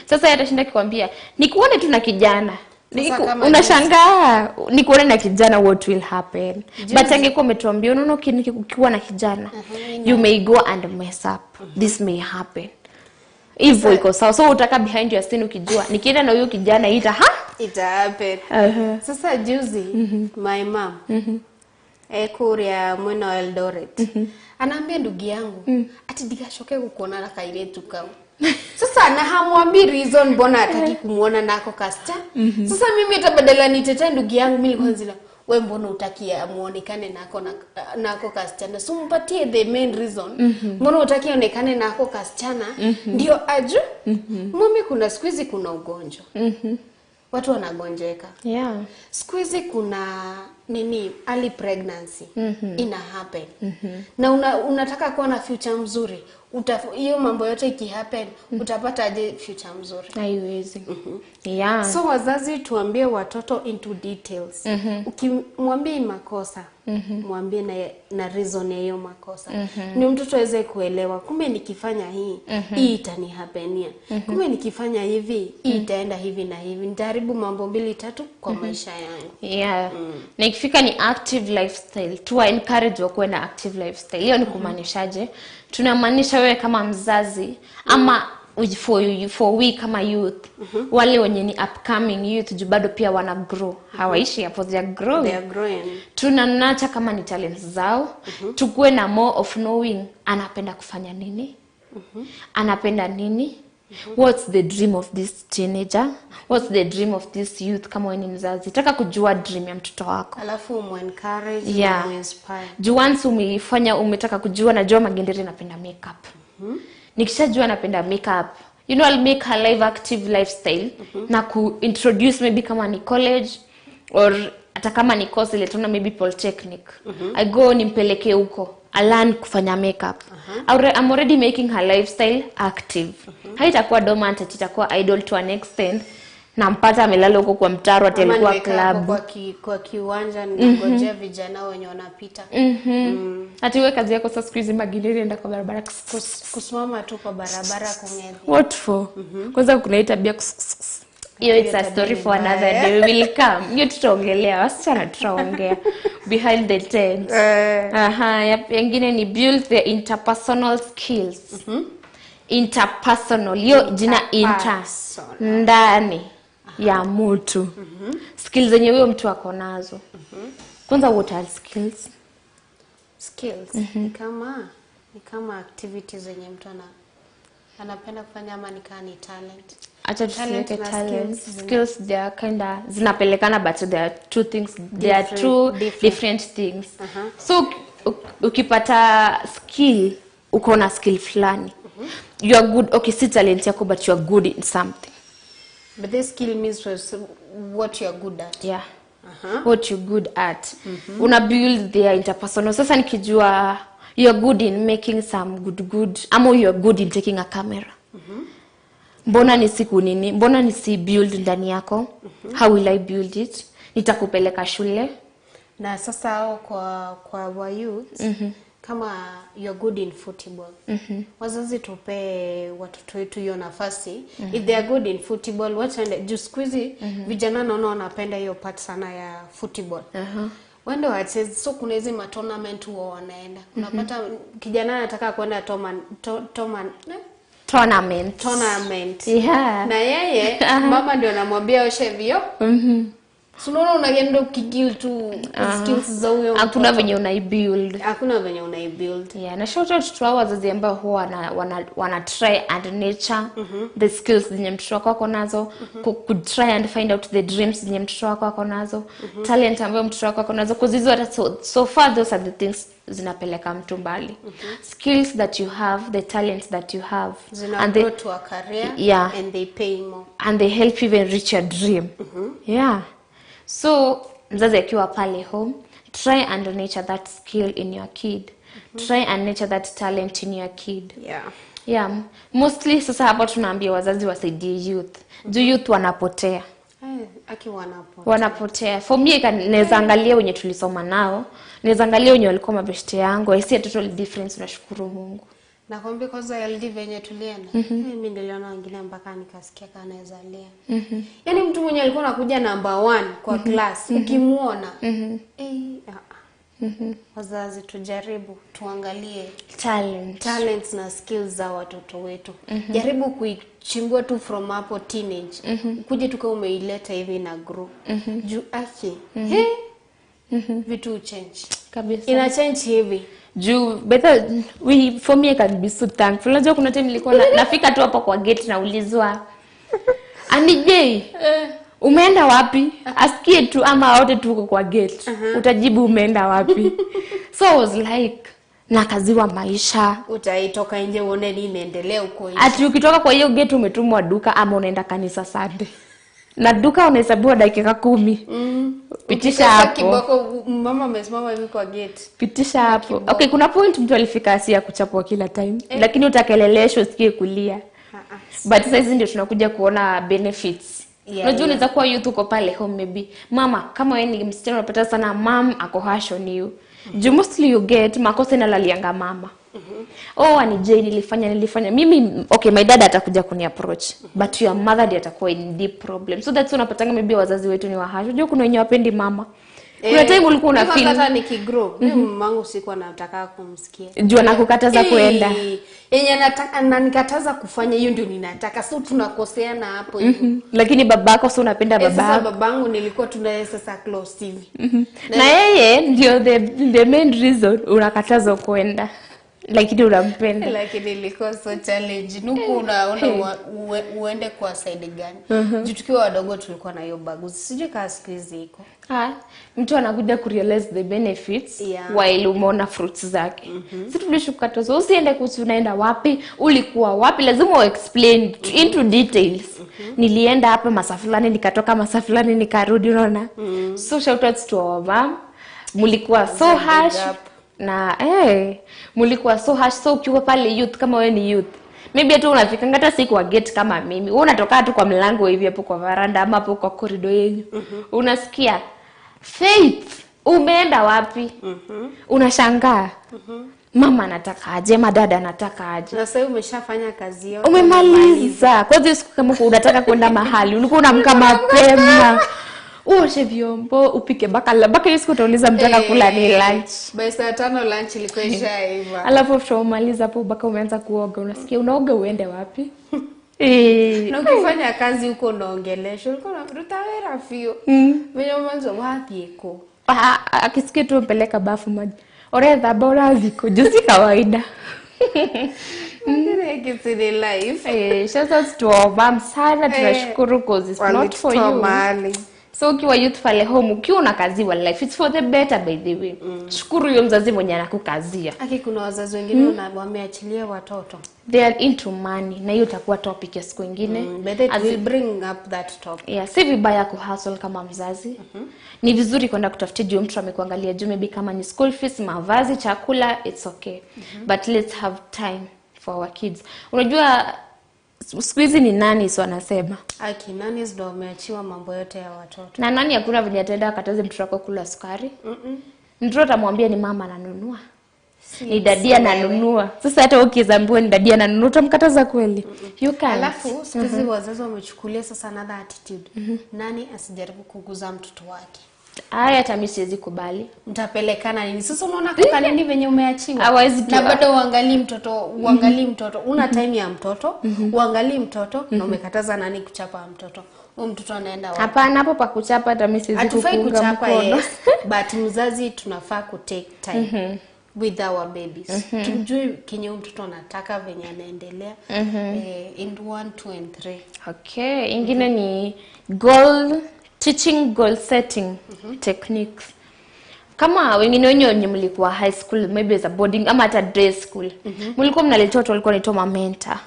Sasa yeye atashinda akikwambia, "Nikuone tu na kijana." Sasa kama Unashangaa, "Nikuone na kijana, what will happen?" But angekuwa umetuambia, "Unaona, ukiwa na kijana, you may go and mess up, this may happen," hivyo iko sawa. So utaka behind your scene ukijua, "Nikienda na huyu kijana ita ha Ita happen. Sasa juzi my mom kuria mwena wa Eldoret anaambia ndugu yangu ati ndigacoke gukuona na kairitu kau. Sasa na hamwambii reason mbona hataki kumuona nako kasta. Sasa mimi hata badala nitetee ndugu yangu, mimi nilikuwa zile, "We, mbona utaki muonekane nako na, nako kasichana? So mpatie the main reason mbona utaki aonekane nako kasichana ndio aju mimi kuna siku hizi kuna ugonjwa, watu wanagonjeka siku hizi, kuna nini, early pregnancy ina happen na unataka kuwa na future mzuri, hiyo mambo yote ikihappen, utapata aje future mzuri? Haiwezi. Yeah. So wazazi, tuambie watoto into details. Ukimwambia hii makosa, mwambie na reason ya hiyo makosa, ndio mtoto aweze kuelewa, kumbe nikifanya hii, hii itanihappenia, kumbe nikifanya hivi, hii itaenda hivi na hivi, nitaharibu mambo mbili tatu kwa maisha yangu. Yeah. Na ikifika ni active lifestyle, tuwa encourage wakuwe na active lifestyle. Hiyo ni kumaanishaje? Tunamaanisha wewe kama mzazi ama for we kama youth, wale wenye ni upcoming youth, juu bado pia wana grow, hawaishi hapo, they are growing. They are growing. Tunanacha kama ni talents zao, tukuwe na more of knowing anapenda kufanya nini, anapenda nini, what's the dream of this teenager, what's the dream of this youth. Kama wewe ni mzazi, taka kujua dream ya mtoto wako. Alafu umu-encourage, umu-inspire. Juu once umeifanya, umetaka kujua, najua Magendere napenda makeup, nikishajua napenda makeup, I'll make her life active lifestyle na kuintroduce maybe kama ni college or hata kama ni course ile tuna maybe polytechnic, I go nimpeleke huko alearn kufanya makeup. I'm already making her lifestyle active. Haitakuwa dormant, ati itakuwa idle to an extent nampata amelala huko kwa mtaro ati Ama alikuwa nimekaa hapo club. kwa kiwanja ninangojea vijana wenye wanapita. Ati wewe kazi yako sasa siku hizi Magendere, enda kwa barabara Kusimama tu kwa barabara kung'edhi. What for? Kwanza kuna hii tabia hiyo, it's a story for another day, we will come. Hiyo tutaongelea, wasichana tutaongea behind the tent. Aha, yengine ni build the interpersonal skills. Interpersonal, hiyo jina inter, Interpersonal. ndani ya mtu, skills zenye huyo mtu ako nazo. Kwanza what are skills? Skills ni kama activities zenye mtu anapenda kufanya ama ni kaa ni talent. Acha Talent tusiweke na talent. skills Skills, they are kinda zinapelekana, but there are two things, there are two Different. different things. So ukipata skill, uko na skill fulani, you are good, okay, si talent yako, but you are good in something. But this skill means was what you are good at. Yeah, what you good at. Una build their interpersonal. Sasa nikijua you're good in making some good good, ama you're good in taking a camera, mbona nisiku nini, mbona nisi build ndani yako? How will I build it? Nitakupeleka shule. Na sasa hao kwa wa youth, kama you're good in football, wazazi tupee watoto wetu hiyo nafasi. If they are good in football, wacha, juu siku hizi vijana naona wanapenda hiyo part sana ya football, waende wacheze. So kuna hizi matournament huwa wanaenda, unapata kijana anataka kwenda eh? Tournament. Tournament. Na yeye mama ndio anamwambia oshe vio. So unaona unaenda ukikill tu skills za huyo Hakuna mtoto. venye unaibuild. Hakuna venye unaibuild. Yeah, na shout out to hao wazazi ambao huwa wana try and nurture the skills zenye mtoto wako ako nazo, ku try and find out the dreams zenye mtoto wako ako nazo, talent ambayo mtoto wako ako nazo, cause hizo hata so far those are the things zinapeleka mtu mbali. Skills that you have, the talents that you have Zina and the, grow to a career and they pay more. And they help you even reach your dream. Yeah, so mzazi akiwa pale home, try and nurture that skill in your kid, try and nurture that talent in your kid. Yeah, mostly sasa hapa tunaambia wazazi wasaidie youth, juu youth wanapotea. Eh, aki wanapo Wanapotea. For me, naweza angalia wenye tulisoma nao, naweza angalia wenye walikuwa mabeshte yangu, I see a total difference. Nashukuru Mungu. Nakwambia kwanza LD venye tulienda, mimi niliona wengine mpaka nikasikia kama naweza lia. Yaani mtu mwenye alikuwa anakuja number one kwa class, ukimuona, eh, ah, ah. Wazazi tujaribu tuangalie Talent. Talents na skills za watoto wetu. Jaribu kuichimbua tu from hapo teenage, ukuje tu kama umeileta hivi na grow. Juu aki he vitu change. Kabisa. Ina change hivi. Juu better we, for me, I can be so thankful. Unajua kuna time nilikuwa nafika tu hapo kwa gate, naulizwa, "Ani J, umeenda wapi?" Asikie tu ama wote tuko kwa gate, utajibu umeenda wapi? So I was like, nakaziwa maisha. Utaitoka nje uone nini inaendelea huko nje. Ati ukitoka kwa hiyo gate umetumwa duka ama unaenda kanisa Sunday. Na duka unahesabiwa dakika 10. Pitisha Ukikosa hapo. Kiboko, mama amesimama hivi kwa gate. Pitisha hapo. Okay, kuna point mtu alifika asia kuchapwa kila time. Lakini utakeleleshwa usikie kulia. But sasa hizi ndio tunakuja kuona benefits. Yeah, Unajua unaweza kuwa youth uko pale home maybe. Mama, kama wewe ni msichana unapata sana mom ako harsh on you. Juu mostly you get makosa inalalianga mama. Oh, ni je nilifanya. Mimi okay, my dad atakuja kuni approach. But your mother ndiye atakuwa in deep problem. So that's unapatanga maybe wazazi wetu ni waharsh. Unajua kuna wenye wapendi mama. Kuna time ulikuwa una Mimi feel hata nikigrow, mimi mamangu sikuwa nataka kumsikia. juu anakukataza kuenda. Yenye anataka ananikataza kufanya hiyo ndio ninataka. So tunakoseana hapo hivyo. Lakini babako so unapenda Sasa babako. babangu nilikuwa tunaye sasa close hivi. Na yeye ndio the main reason unakatazwa kuenda. Lakini unampenda. Lakini ilikuwa so challenge. Nuku unaona uende kwa side gani? Juu tukiwa wadogo tulikuwa na hiyo baguzi. Sijui kama siku hizi iko. Mtu anakuja kurealize the benefits Yeah. while umeona fruits zake. Si tulishukatazwa usiende kuhusu unaenda wapi, ulikuwa wapi, lazima uexplain into details. Nilienda hapa masaa fulani, nikatoka masaa fulani, nikarudi, unaona? So shout outs to our mom. Mulikuwa so harsh na mulikuwa so harsh. So ukiwa pale youth, kama wewe ni youth, maybe hata unafikanga hata si kwa gate kama mimi, wewe unatoka tu kwa mlango hivi hapo kwa varanda ama hapo kwa corridor yenyu, unasikia Faith, umeenda wapi? Unashangaa. Mama anataka aje, madada anataka aje. Na sasa umeshafanya kazi yote. Umemaliza. Kwanza hiyo siku kama unataka kwenda mahali, ulikuwa unaamka mapema. Uoshe vyombo, upike bakala. Baka hiyo siku utauliza mtaka kula ni lunch. By saa 5 lunch ilikuwa ishaiva. Alafu after umaliza hapo baka umeanza kuoga, unasikia unaoga uende wapi? Na ukifanya kazi huko unaongeleshwa, ulikuwa unaruta wera fio. Venye mwanzo wapi iko? Akisikia tu mpeleka bafu maji. Oretha bora ziko juu si kawaida. Lakini life. Shout out to our mom sana, tunashukuru cause it's not for you. Mahali. So ukiwa youth pale home, ukiwa unakaziwa life, it's for the better by the way. Shukuru huyo mzazi mwenye anakukazia. Aki kuna wazazi wengine wameachilia watoto. They are into money na hiyo itakuwa topic ya siku nyingine. But it will bring up that topic. Yeah, si vibaya kuhustle kama mzazi. Ni vizuri kwenda kutafutia juu mtu amekuangalia juu maybe kama ni school fees, mavazi, chakula, it's okay. But let's have time for our kids. Unajua siku hizi ni nani so anasema. Aki nani ndio wameachiwa mambo yote ya watoto. Na nani hakuna venye ataenda akataze mtoto wako kula sukari. Mtoto atamwambia ni mama ananunua. Ni dadia ananunua. Sasa hata ukizambiwa ni dadia ananunua utamkataza kweli? You can't. Alafu siku hizi wazazi wamechukulia sasa another attitude. Nani asijaribu kuguza mtoto wake. Haya hata mimi siwezi kubali. Mtapelekana nini? Sasa unaona kaka nini venye umeachiwa? Hawezi Na bado uangalii mtoto, uangalii mtoto. Una time ya mtoto, uangalii mtoto na umekataza nani kuchapa mtoto. Huyo mtoto anaenda wapi? Hapana, hapo pa kuchapa hata mimi siwezi Hatufai kukuunga kuchapa, mkono. yes, but mzazi tunafaa ku take time with our babies. Tujue kenye huyu mtoto anataka venye anaendelea. In 1 2 and 3. Okay, ingine ni goal teaching, goal setting techniques. Kama wengine wenye mlikuwa high school, maybe as a boarding ama hata day school. Mlikuwa mnaletewa watu walikuwa wanaitwa mamenta.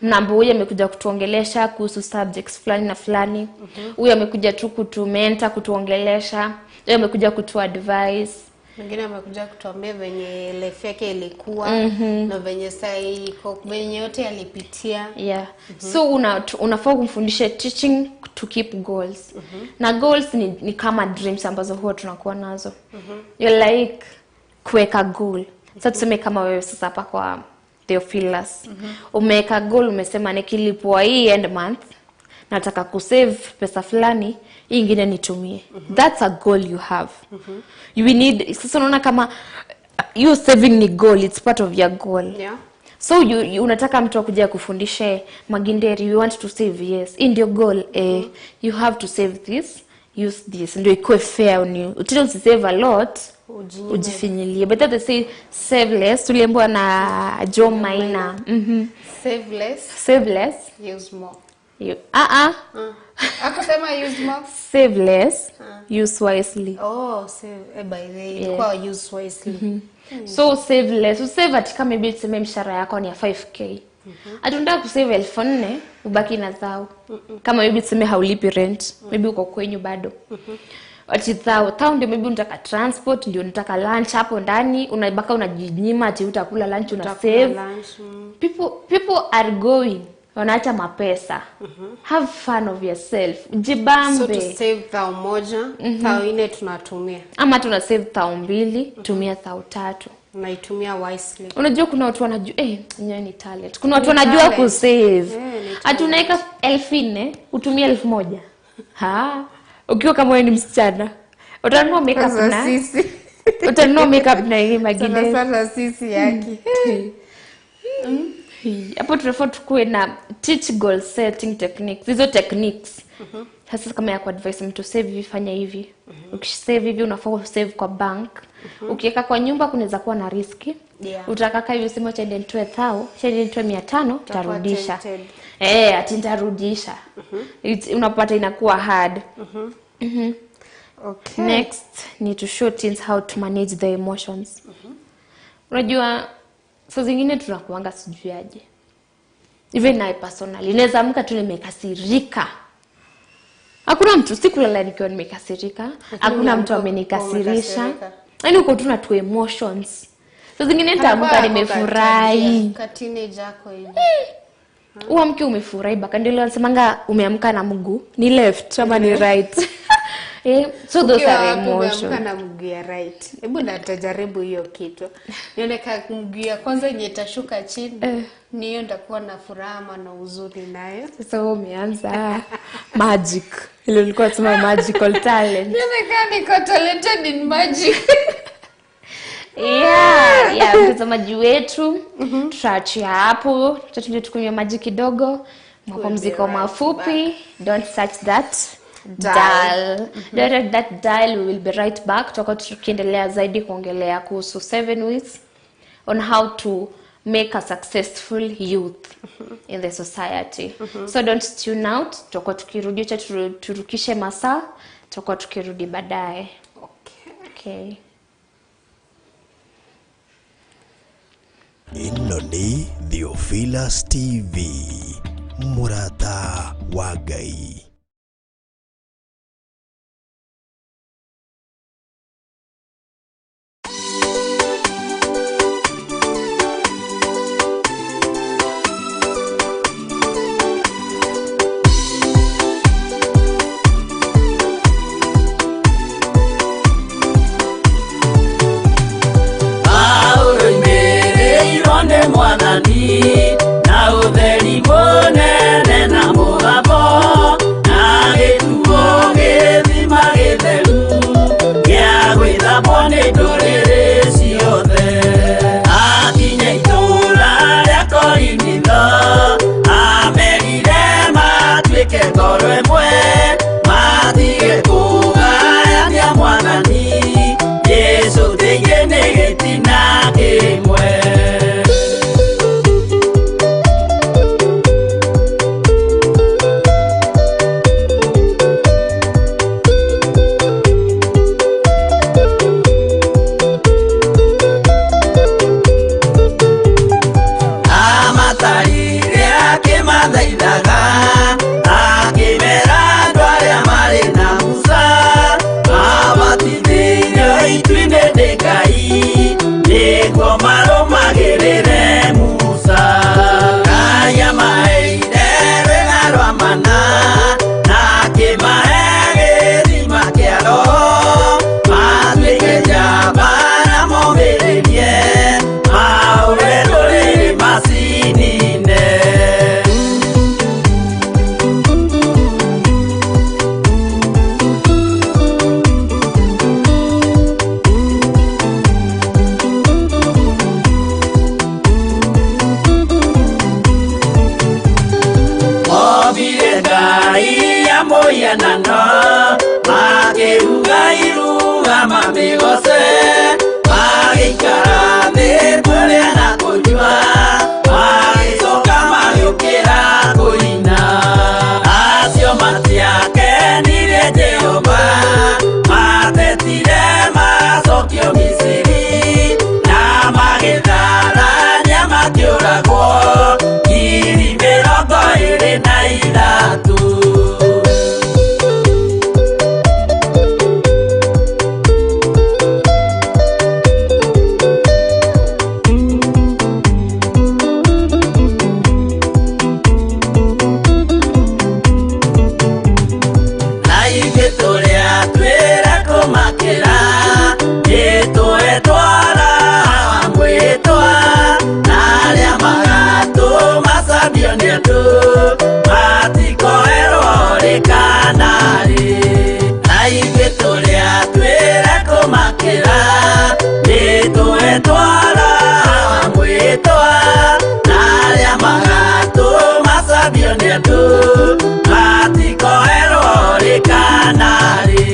Mnaambiwa huyu amekuja kutuongelesha kuhusu subjects fulani na fulani. Huyu amekuja tu kutumenta, kutuongelesha. Huyu amekuja kutu advise. Mwingine amekuja kutuambia venye life yake ilikuwa na venye saa hii iko, venye yote alipitia. Yeah. So unafaa kumfundisha teaching to keep goals. Na goals ni kama dreams ambazo huwa tunakuwa nazo. You like kuweka goal. Sasa tuseme kama wewe sasa hapa kwa Theophilus. Umeweka goal, umesema nikilipwa hii end month nataka kusave pesa fulani, hii ingine nitumie. That's a goal you have. You will need, sasa unaona kama you saving ni goal, it's part of your goal. Yeah. So you unataka mtu akuja kufundishe Maginderi, you want to save, yes. In your goal, you have to save this, use this. Ndio ikuwe fair on you. Utile usisave a lot, ujifinyilie. But they say save less, tuliambiwa na Joe Maina. Save less, Save less. use more. You, Akusema use more. Save less, use wisely. Oh, save, by the way, ilikuwa use wisely. So save less. Usave at kama maybe tuseme mshahara yako ni ya 5k. Ati unataka kusave 4,000 ubaki na thao. Kama maybe tuseme haulipi rent, maybe uko kwenyu bado. Ati thao, thao ndio maybe unataka transport, ndio unataka lunch hapo ndani, unabaka unajinyima ati utakula lunch una save. Lunch, People are going, wanaacha mapesa. Have fun of yourself. Jibambe. So to save thao moja, thao ine tunatumia. Ama tuna save thao mbili, tumia thao tatu. Unaitumia wisely. Unajua kuna watu wanajua yenyewe ni talent. Kuna watu Ni wanajua talent. kusave. Ni Ati unaweka 4,000 utumie 1,000. Ha? Ukiwa kama wewe ni msichana, utanunua makeup na sisi. utanunua makeup na hii Sana magine. sana sisi yaki. Hapo tunafaa tukue na teach goal setting techniques. Hizo techniques. Sasa kama ya kuadvise mtu save hivi, fanya hivi. Ukisave hivi unafaa usave kwa bank. Ukiweka kwa nyumba kunaweza kuwa na riski. Yeah. Utakaa hivi useme acha niende nitoe thao, acha niende nitoe 500, utarudisha. tempted. Ati nitarudisha. Unapata inakuwa hard. Okay. Next ni to show teens how to manage their emotions. Unajua saa zingine tunakuanga sijui aje. Even I personally naweza amka tu nimekasirika. Hakuna mtu, sikulala nikiwa nimekasirika. Hakuna mtu amenikasirisha. Umekasirika. Yaani uko tu na tu emotions. Saa zingine nitaamka nimefurahi. Ka teenager yako hivi. Uamke umefurahi baka ndio ile wanasemanga umeamka na mguu ni left ama ni right. So those Ukiwa are wapi umeamka emotions. na mguu ya right. Hebu natajaribu hiyo kitu. Nione ka mguu ya kwanza yenye itashuka chini. Ni hiyo nitakuwa na furaha ama na huzuni nayo. Sasa wewe umeanza magic. Ile ulikuwa unasema magical talent. Nione ka niko talented in magic. Yeah, mtazamaji wetu tutaachia hapo, tutatunje tukunywe maji kidogo, mapumziko right mafupi. Don't touch that Dial. dial. Don't touch that dial, we will be right back. Tutakuwa tukiendelea zaidi kuongelea kuhusu 7 weeks on how to make a successful youth in the society. So don't tune out. Tutakuwa tukirudi, acha turukishe masaa, tutakuwa tukirudi baadaye. Okay. Okay. Ĩno nĩ Theophilus TV, mũrata wa Ngai. Paulo imĩrĩirwo nĩ Mwathani na ũtheri mũnene na mũgambo na gĩtuo gĩthima gĩtheru gĩa gwĩthambwo nĩ ndũrĩrĩ ciothe. Akinya itũũra rĩa Korinitho amerire matuĩke ngoro ĩmwe matige kũgayania Mwathani Jesũ thĩinĩ nĩ gĩtina kĩmwe. Amatarire akĩmathaithaga akĩmera andũ arĩa marĩ na Musa mabatithĩirio itu-inĩ nĩ Ngai nĩguo marũmagĩrĩre Musa. Ngai amaheire rwĩga rwa mana na akĩmahe gĩthima kĩa Roho matuĩke njamba na momĩrĩrie maũre ndũrĩrĩ macinine. Ombire Ngai ya mũhianano makĩruga iruga mamĩgoce magĩikara thĩ kũrĩa na kũnyua magĩcoka magĩũkĩra kũina. Acio matiakenirie Jehova matetire macokio Misiri na magĩtharania makĩũragwo. ithatũ. Na ithuĩ tũrĩa twĩra kũmakĩra nĩtwetwara mwĩtwa na arĩa magatũmacambio nĩ andũ matikoerwo rĩ kana rĩ. Na ithuĩ tũrĩa twĩra kũmakĩra nĩtwetwara mwĩtwa na arĩa magatũmacambio nĩ andũ matikoerwo rĩ kana rĩ.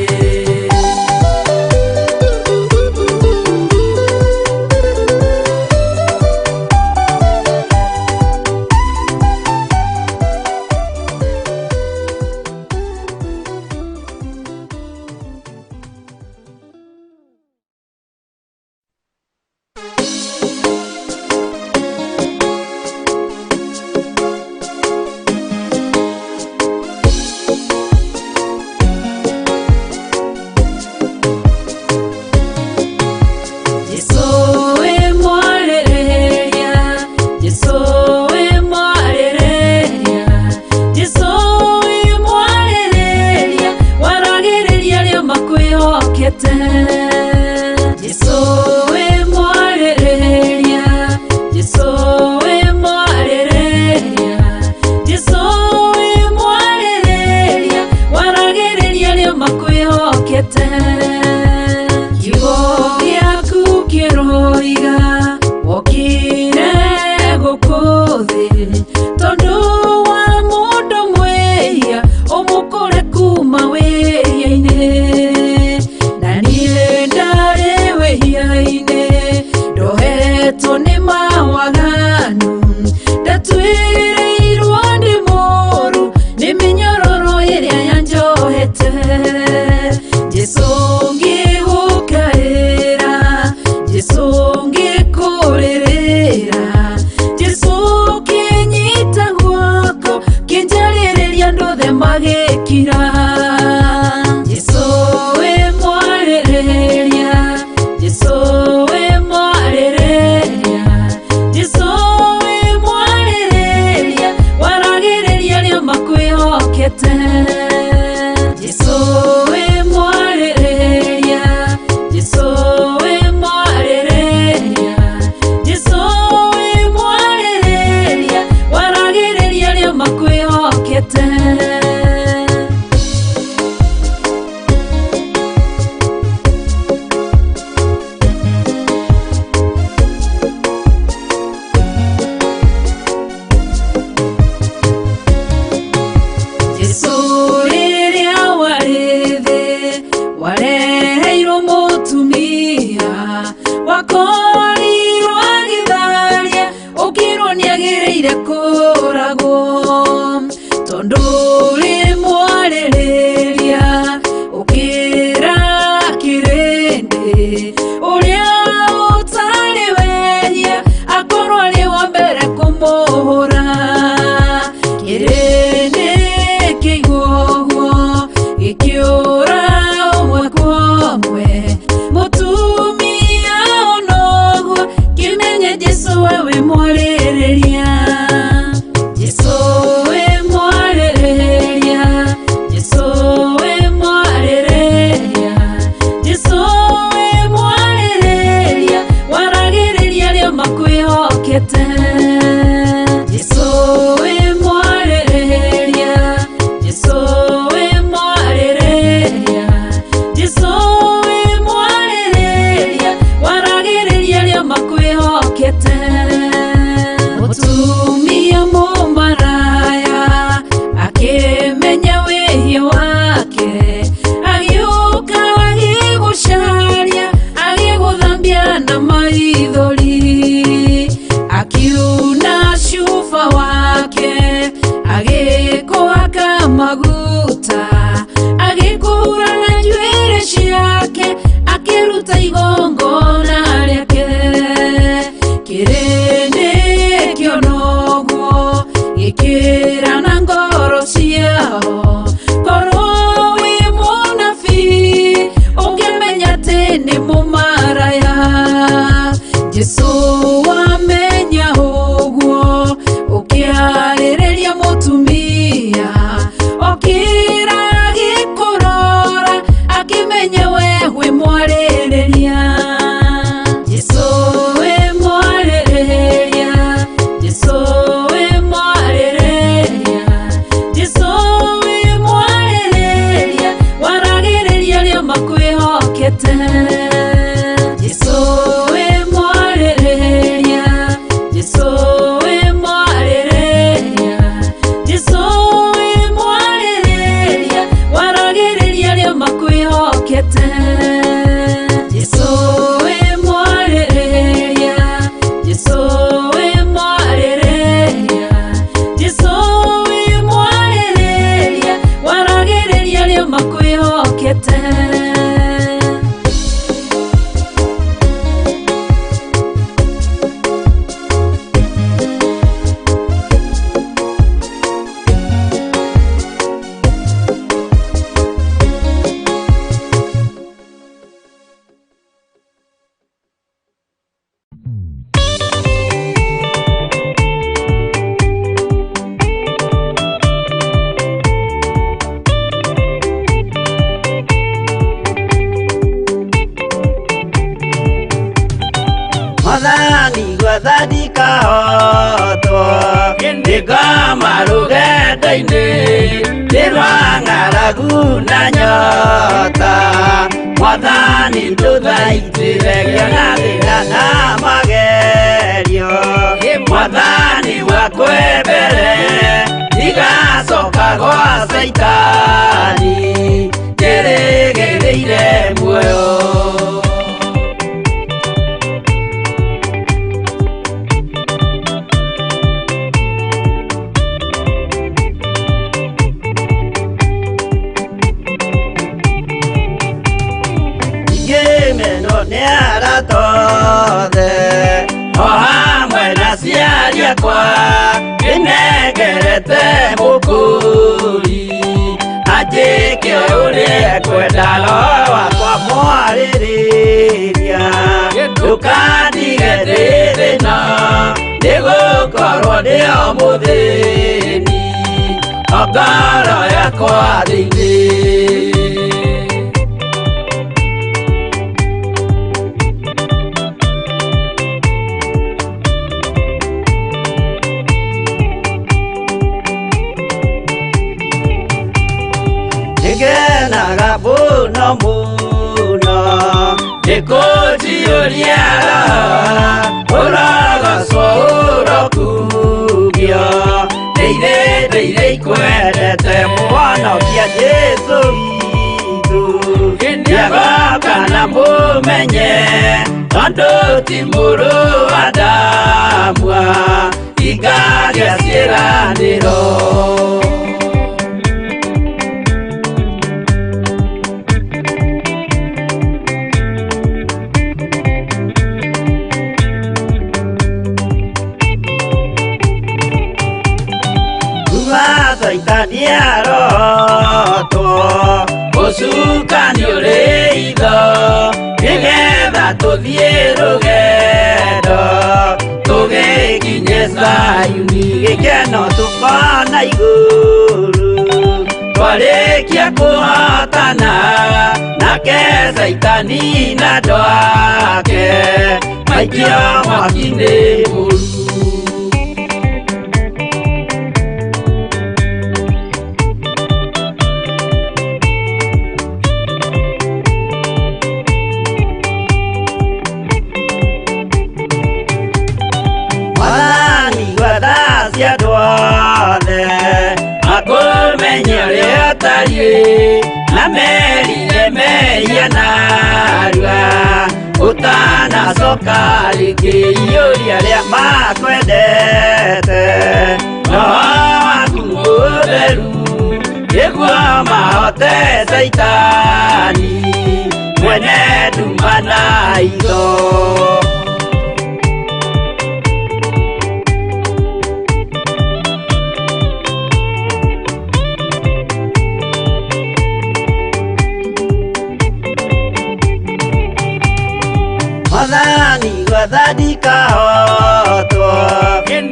Jesũ wĩ mwarĩrĩria, Jesũ wĩ mwarĩrĩria, Jesũ wĩ mwarĩrĩria, waragĩrĩria arĩa makwĩhokete. Jesũ wĩ mwarĩrĩria, Jesũ wĩ mwarĩrĩria, Jesũ wĩ mwarĩrĩria, waragĩrĩria arĩa makwĩhokete. Kiugo gĩaku kĩroiga wokire gũkũ thĩ tondũ wa mũndũ mwĩhia ũmũkũre kuma wĩhia-inĩ na niĩ ndarĩ wĩhia-inĩ ndohetwo nĩ mawaganu ndatuĩrĩirwo nĩ mũru nĩ mĩnyororo ĩrĩa yanjohete. Jesũ ngĩgũkaĩra, Jesũ ngĩkũrĩrĩra, Jesũ kĩnyita guoko kĩnjarĩrĩria andũ othe magĩkira. Jesũ wĩ mwarĩrĩria, Jesũ wĩ mwarĩrĩria, Jesũ wĩ mwarĩrĩria, waragĩrĩria arĩa makwĩhokete. Jesũ wĩ mwarĩrĩria, Jesũ wĩ mwarĩrĩria, Jesũ wĩ mwarĩrĩria, waragĩrĩria arĩa makwĩhokete. Jesũ rĩrĩa warĩ thĩ wareheirwo mũtumia wakorirwo agĩtharia ũkĩrwo nĩagĩrĩire kũragwo tondũ rĩ mwarĩrĩria ũkĩra kĩrĩndĩ ũrĩa ũtarĩ wehia akorwo arĩ wa mbere kũmũhũra. Kĩrĩndĩ kĩigua ũguo gĩkĩũra ũmwe kwa ũmwe mũtumia onoguo kĩmenye Jesũ we wĩ mwarĩrĩria. Jesũ wĩ mwarĩrĩria, Jesũ wĩ mwarĩrĩria, Jesũ wĩ mwarĩrĩria, waragĩrĩria arĩa makwĩhokete. Jesũ wĩ mwarĩrĩria, Jesũ wĩ mwarĩrĩria, Jesũ wĩ mwarĩrĩria, waragĩrĩria arĩa makwĩhokete. Mũtumia mũmaraya akĩmenya wĩhia wake agĩũka agĩgũcaria agĩgũthambia na maithori akiuna cuba wake agĩkũhaka maguta agĩkũhura na njuĩrĩ ciake akĩruta igongona rĩake. Kĩrĩndĩ kĩona ũguo gĩkĩra na ngoro. Mwathani gwetha ndikahotwo Nĩngoma rũgendo-inĩ Nĩ rwa ng'aragu na nyota Mwathani ndũthaitĩre ngĩona thĩna na magerio Mwathani wakwe mbere Ndigacoka gwa Caitani Njĩrĩgĩrĩire muoyo. Ngĩmenwo nĩ arata othe o hamwe na aciari akwa ndĩnengerete mũkũri anjĩke ũrĩa ekwenda roho wakwa mwarĩrĩria ndũkandige ndĩ thĩna nĩgũkorwo ndĩ o mũthĩni o ngoro yakwa thĩinĩ. Nĩngenaga mũno mũno nĩkũnjiyũria roho ũrogocwo ũrokumio ndĩire ndĩire ikwendete mũhonokia Jesũ witũ nĩagoka na mũmenye tondũ ti mũrũ wa Adamu ingagĩa ciĩranĩro. Kuma Caitani arotwo ũcukani ũrĩ itho nĩgetha tũthiĩ rũgendo tũgĩkinye Zayuni gĩkeno tũkona igũrũ twarĩkia kũhotana nake Caitani na andũ ake maikio mwaki-inĩ mũru. Mwathani gwetha cia andũ othe makũmenye ũrĩa ũtariĩ na merire mehia narua ũtanacoka rĩngĩ iyũria arĩa makwendete roho waku mũtheru nĩguo mahote Caitani mwene nduma na itho. Mwathani gwetha ndikahotwo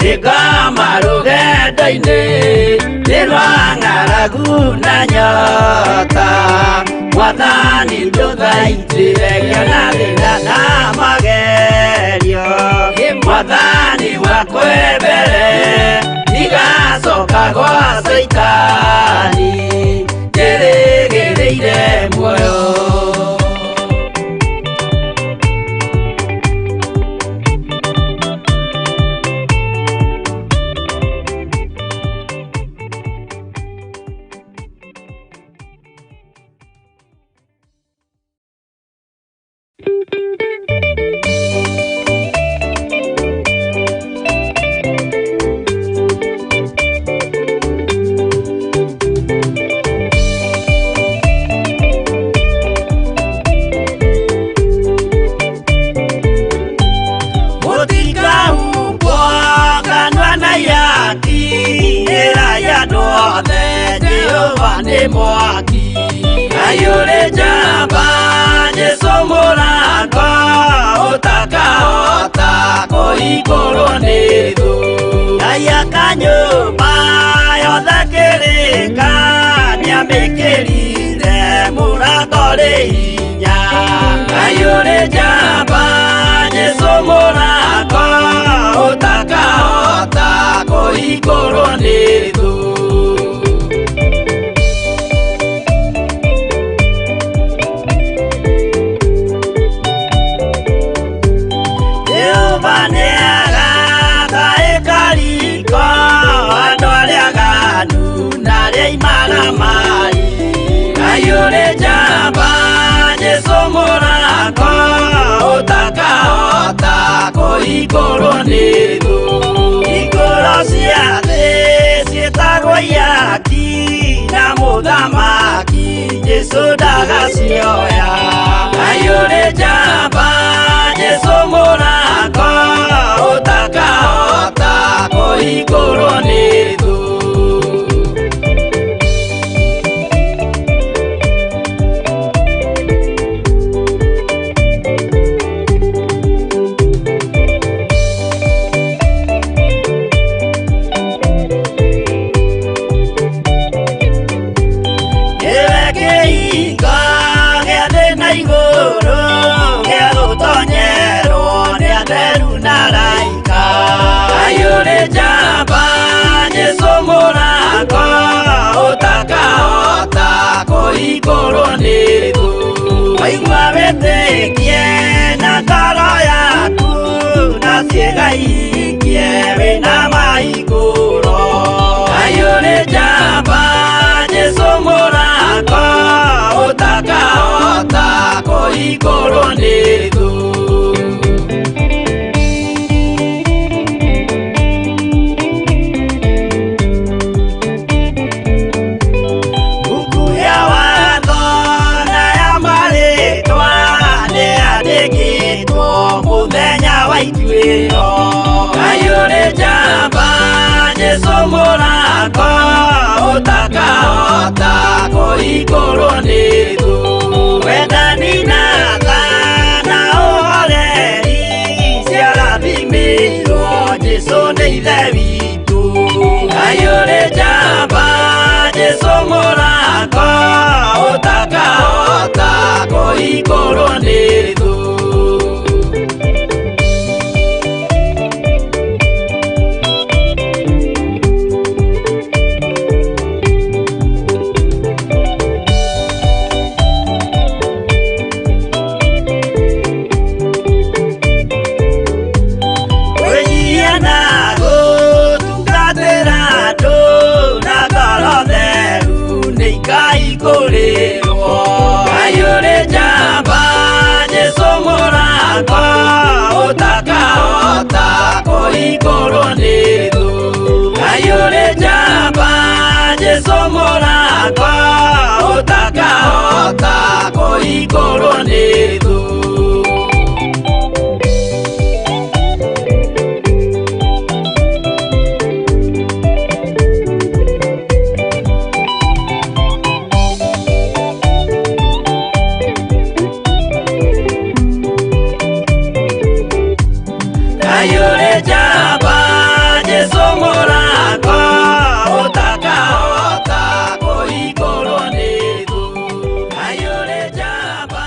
nĩngoma rũgendo-inĩ nĩ rwa ng'aragu na nyota Mwathani ndũthaitĩre ngĩona thĩna na magerio Mwathani wakwe mbere ndigacoka gwa Caitani njĩrĩgĩrĩire muoyo. Mũtikahumbwo kanua na ihaki ĩra ya andũ othe Jehova nĩ mwaki Ngai ũrĩ njamba Jesũ mũrango ũtakahota kũhingũrwo nĩ thũ Ngai aka nyũmba yothe kĩrĩka nĩamĩkĩrire mũrango rĩ hinya Ngai ũrĩ njamba Jesũ mũrango kũhingũrwo nĩ thũ. Jehova nĩagaka ĩkariko andũ arĩa aganu na arĩa imaramari. Ngai ũrĩ njamba, Jesũ mũrango ũtakahota kũhingũrwo nĩ thũ. Hingũro cia thĩ ciĩtagwo ihaki na mũthamaki Jesũ ndagacioya. Ngai ũrĩ njamba, Jesũ mũrango ũtakahota kũhingũrwo nĩ thũ. Nĩwe kĩhingo gĩa thĩ na igũrũ gĩa gũtonyerwo nĩ atheru na araika. Ngai ũrĩ njamba, Jesũ mũrango ũtakahota kũhingũrwo nĩ thũ. Waigua wĩtĩkie na ngoro yaku na ciĩga ihingie wĩna mahingũro. Ngai ũrĩ njamba, Jesũ mũrango ũtakahota kũhingũrwo nĩ thũ. Buku ya watho na ya marĩtwa nĩyandĩkĩtwo mũthenya wa ituĩro. Ngai ũrĩ njamba, Jesũ mũrango ũtakahota kũhingũrwo nĩ thũ. Wendani na tha na ũhoreri ciarathimĩirwo Jesũ nĩ ithe witũ. Ngai ũrĩ njamba, Jesũ mũrango ũtakahota kũhingũrwo nĩ thũ. Kwĩnyihia na gũtungatĩra andũ na ngoro theru nĩikaihingũrĩrwo. Ngai ũrĩ njamba, Jesũ mũrango ũtakahota kũhingũrwo nĩ thũ. Ngai ũrĩ njamba, Jesũ mũrango ũtakahota kũhingũrwo nĩ thũ. Ngai ũrĩ njamba, Jesũ mũrango ũtakahota kũhingũrwo nĩ thũ. Ngai ũrĩ njamba,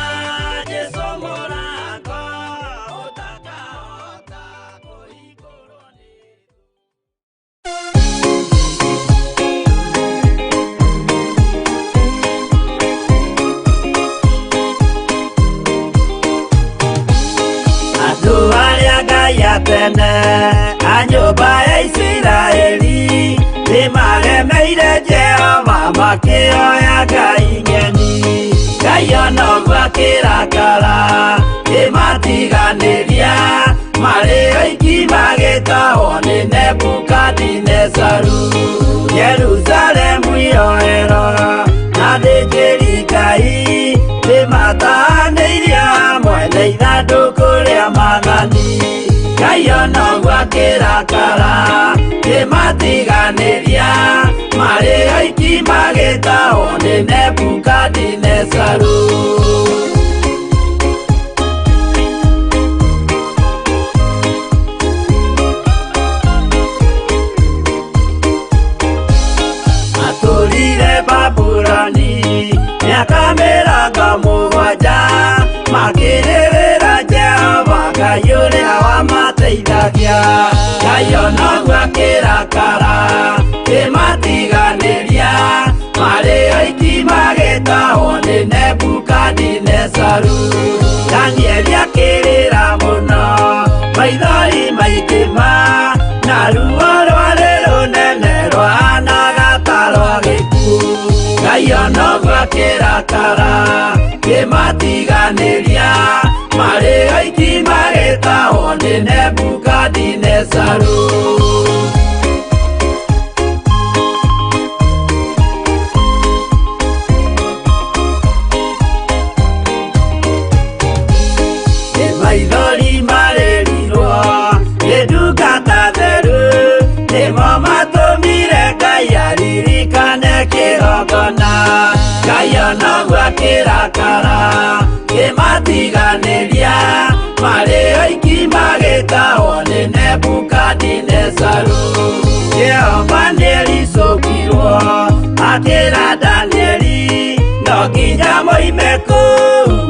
Jesũ mũrango ũtakahota kũhingũrwo nĩ thũ. Andũ arĩa Ngai a tene a nyũmba ya Isiraeli nĩmaremeire Jehova makĩoya ngai ng'eni. Ngai ona ũguo akĩrakara kĩmatiganĩria marĩ oiki magĩtahwo nĩ Nebukadinezaru. Jerusalemu yoerwo na athĩnjĩri Ngai nĩmatahanĩirio hamwe na ithandũkũ rĩa maathani. Ngai ona ũguo akĩrakara kĩmatiganĩria marĩ oiki magĩtahwo nĩ Nebukadinezaru. Matũrire Babuloni mĩaka mĩrongo mũgwanja makĩrĩrĩra Jehova Ngai ũrĩa wamateithagia. Ngai ona ũguo akĩrakara kĩmatiganĩria marĩ oiki magĩtahwo nĩ Nebukadinezaru. Danieli akĩrĩra mũno maithori maingĩ ma na ruo rwarĩ rũnene rwahanaga ta rwa gĩkuũ. Ngai onoguo akĩrakara kĩmatiganĩria marĩ oiki magĩtahwo nĩ Nebukadinezaru. Maithori marĩrirwo nĩ ndungata theru nĩmo matũmire Ngai aririkane kĩgongona. Ngai onoguo akĩrakara kĩmatiganĩria marĩ oiki magĩtahwo nĩ Nebukadinezaru. Jehova nĩericũkirwo akĩra Danieli no nginya moime kũu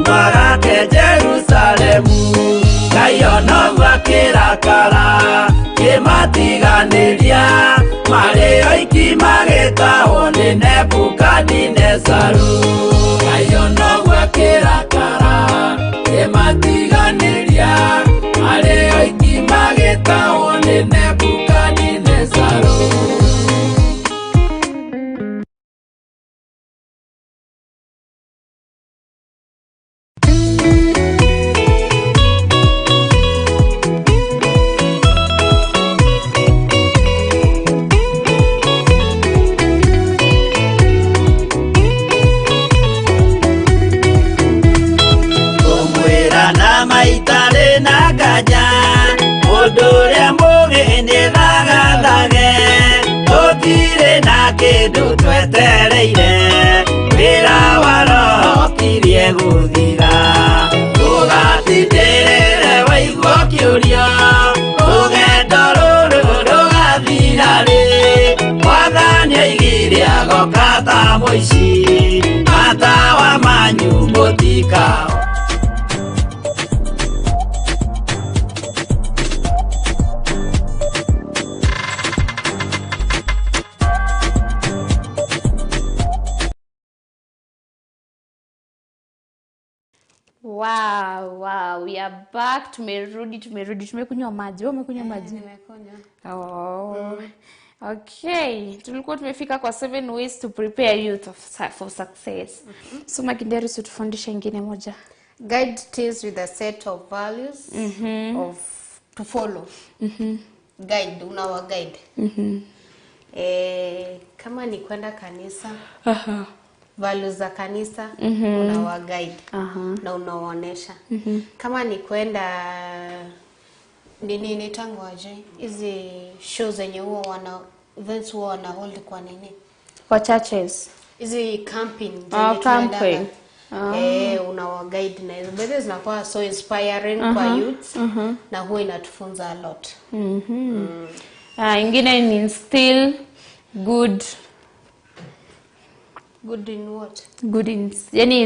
magake Jerusalemu. Ngai onoguo akĩrakara kĩmatiganĩria marĩ oiki magĩtahwo nĩ Nebukadinezaru. Ngai onoguo akĩrakara kĩmatiganĩria marĩ oiki magĩtahwo nĩ Nebukadinezaru. Kũmwĩra na maitarĩ na nganja mũndũ ũrĩa mũgĩ nĩ thagathage tũtirĩ na kĩndũ twetereire wĩra wa roho kirie gũthira ũgatindĩrĩre waigua kĩũria rũgendo rũrũ rũgathira rĩ mwathani aigire agoka ta mũici matawa manyu mũtikao. Wow, wow, we are back. Tumerudi, tumerudi. Tumekunywa maji. Wewe umekunywa maji? Nimekunywa. Oh. Okay, tulikuwa tumefika kwa 7 ways to prepare youth for success. So Makinderi, utufundishe ingine moja. Guide teens with a set of values of to follow. Guide, unawa guide. Kama ni kwenda kanisa, values za kanisa, unawa guide na unawaonesha. Kama ni kwenda nini inaitangwaje hizi show zenye huwa wana events huwa wana hold kwa nini Kwa churches. hizi camping Ah, zenye tunaendaga. camping. Unawa guide na hizo by the way zinakuwa so inspiring kwa youth na huwa inatufunza a lot. Ingine ni instill good Good in what? good in, yani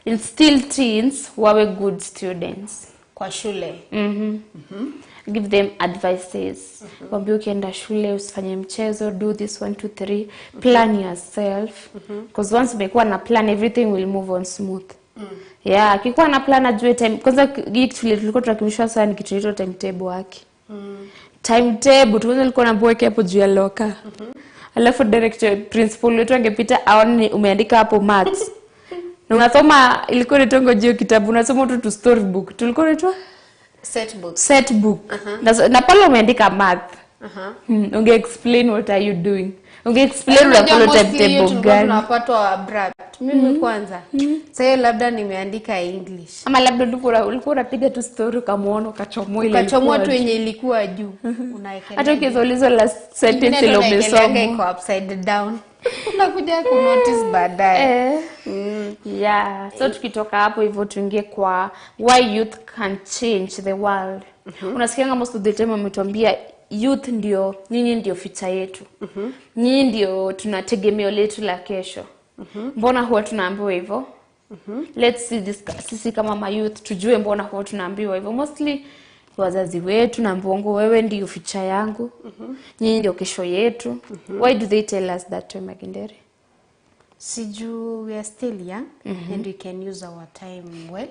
instill teens wawe good students. Kwa shule. Give them advices. Waambie ukienda shule usifanye mchezo, do this 1 2 3, plan yourself. Because once umekuwa na plan everything will move on smooth. Yeah, akikuwa na plan ajue time. Kwanza hii kitu ile tulikuwa tunakimishwa sana ni kitu inaitwa timetable wake. Timetable tuanze alikuwa anaambiwa weke hapo juu ya loka. Alafu director principal wetu angepita aone umeandika hapo maths. Na unasoma ilikuwa inaitwa ngojeo kitabu unasoma tu tu storybook. Tulikuwa inaitwa Set books. set book. Na pale umeandika math. Unge explain what are you doing. Unge explain Unajua unafollow mostly hiyo timetable tulikuwa gani. tunapatwa abrupt. Mimi kwanza. Sasa labda nimeandika English. Ama labda ulikuwa unapiga tu story ukamuona ukachomoa ile. Ukachomoa ilikuwa tu juu. yenye ilikuwa juu. Unaekelea. Hata ukiulizwa last sentence Ingine ile ndo unaekeleanga umesoma. iko upside down. Unakuja ku notice baadaye. Yeah, so tukitoka hapo hivyo tuingie kwa why youth can change the world. Unasikianga most of the time wametuambia youth ndio, nyinyi ndio future yetu. Nyinyi ndio tuna tegemeo letu la kesho. Mbona huwa tunaambiwa hivyo? Let's see this, sisi kama ma youth tujue mbona huwa tunaambiwa hivyo. Mostly Wazazi wetu na mbongo, wewe ndio future yangu, nyinyi ndio kesho yetu. Why do they tell us that way, Makindere? Siju, we are still young and we can use our time well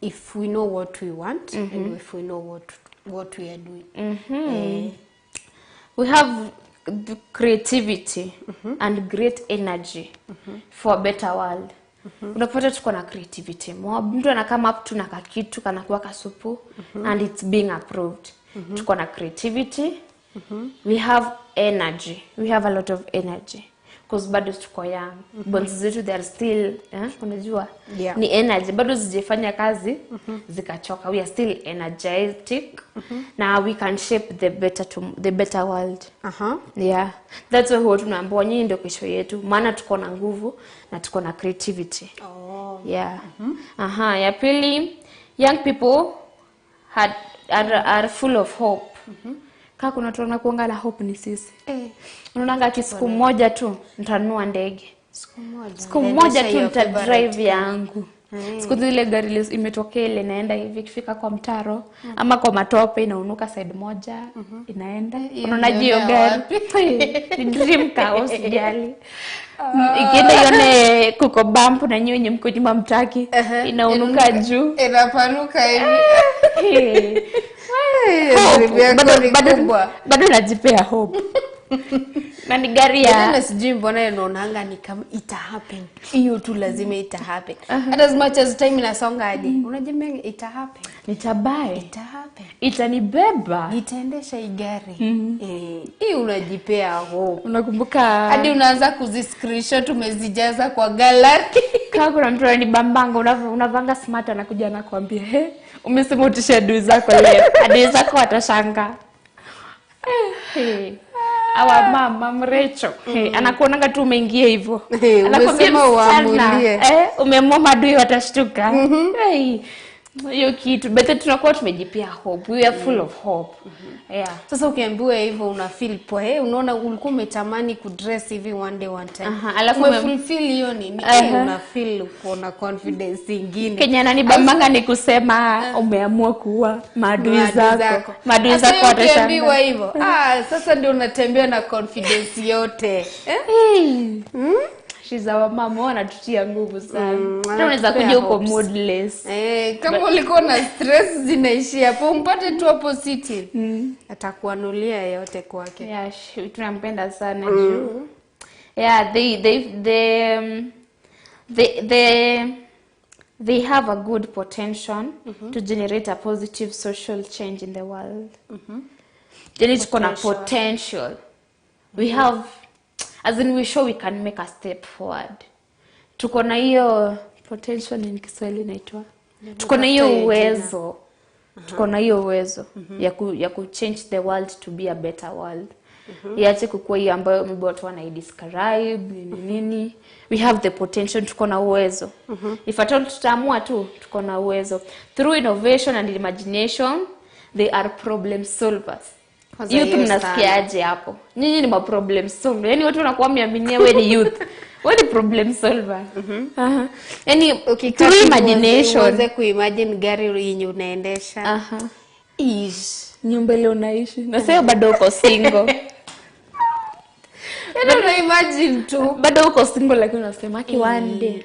if we know what we want and if we know what we are doing. Eh, We have the creativity and great energy for a better world. Unapata tuko na creativity mob, mtu ana come up tu na kakitu kanakuwa kasupu and it's being approved. Tuko na creativity, we have energy, we have a lot of energy because bado tuko young. Bones zetu they are still unajua, ni energy bado zijafanya kazi zikachoka. We are still energetic na we can shape the better world. Yeah, that's why huwa tunaambiwa nyinyi ndio kesho yetu, maana tuko na nguvu na tuko na creativity. Yeah. Aha, ya pili, young people are full of hope. Kaa kuna watu wanakuanga na hope ni sisi. Unaonanga ati siku moja tu nitanunua ndege. Siku moja. Siku moja Niendeshe tu hiyo nita favorite drive yangu. Siku zile gari imetokea ile inaenda hivi, ikifika kwa mtaro ama kwa matope inaunuka side moja inaenda. Unaonaje hiyo inaenda gari? Ni dream car, usijali. Ikienda ione kuko bump na nyinyi wenye mko nyuma mtaki, inaunuka juu. Inapanuka hivi. Hey. Dream Hope. yako Bado, ni bado, kubwa. bado najipea hope. Na ni gari ya Tena sijui mbona inaonanga ni kama ita happen. Hiyo tu lazima ita happen. Hata as much as time inasonga aje. Unajua ita happen. Nitabuy. Ita happen. Itanibeba. Nitaendesha hii gari. Hii unajipea hope. Unakumbuka Hadi unaanza kuzi screenshot umezijaza kwa gallery. Kama kuna mtu ananibambanga, unavanga smart anakuja anakuambia, "He, umesema utishe adui zako leo." Adui zako watashangaa. Hey. Our mama Mrecho. Hey, anakuonanga tu umeingia hivyo. Hey, Anakuambia, umesema "Msichana, uamulie." umeamua maadui watashtuka. Hey, hiyo kitu. But tunakuwa tumejipea hope. We are full of hope. Yeah. Sasa ukiambiwa hivyo una feel poa. Hey, unaona ulikuwa umetamani kudress hivi one day one time. Aha, alafu umefulfill hiyo nini? Una feel uko na confidence ingine. Kenya ananibambanga ni kusema umeamua kuua maadui zako. Maadui Sasa zako watashangaa. ukiambiwa hivyo, sasa ndio unatembea na confidence yote. Hey. She's our mom, anatutia nguvu sana. Hata unaweza Anatupea kuja uko hopes. moodless. Kama ulikuwa na stress zinaishia hapo, umpate tu hapo city. Atakuanulia yote kwake. Yeah, tunampenda sana juu. Yeah, they have a good potential to generate a positive social change in the world. Then it's gonna potential. We have, as in we sure we can make a step forward. Tuko na hiyo potential in Kiswahili inaitwa. Tuko na hiyo uwezo. Tuko na hiyo uwezo ya ku change the world to be a better world. Iache kukua hiyo ambayo maybe watu wanaidescribe nini nini. We have the potential, tuko na uwezo. If at all tutaamua tu, tuko na uwezo. Through innovation and imagination, they are problem solvers. Kwanza Youth hiyo mnasikiaje hapo? Nyinyi ni ma problem solver. Yaani watu wanakuwa wameaminia wewe ni youth. Wewe ni problem solver. Aha. Yaani Ukikaa through tu imagination. uanze kuimagine gari yenye unaendesha. Aha. Ish. Nyumba ile unaishi. Na sasa bado uko single. Yaani una imagine tu. Bado uko single lakini unasema ki one day.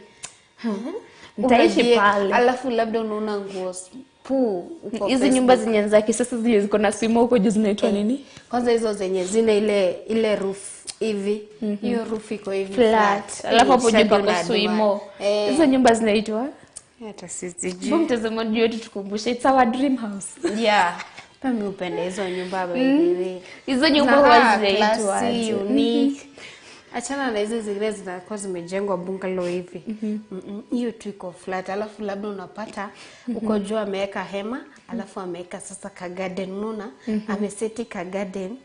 Nitaishi pale. Alafu labda unaona nguo puu uko Hizi nyumba zenye za kisasa zenye ziko na swimo huko juu zinaitwa nini? Kwanza hizo zenye zina ile roof hivi. Hiyo roof iko hivi Flat. Alafu hapo juu Shadi pako unadua. swimo. Hizo nyumba zinaitwa? Hata sijui. Hebu mtazamaji wetu tukumbushe, it's our dream house. Yeah. Pia mimi hupenda hizo nyumba by the way. Hizo nyumba huwa Zinakaa zinaitwa classy, aje? unique. Achana na hizo zingine zinakuwa zimejengwa bungalow hivi. Hiyo tu iko flat, alafu labda unapata uko juu ameweka hema, alafu ameweka sasa ka garden, unaona? Ameseti ka garden.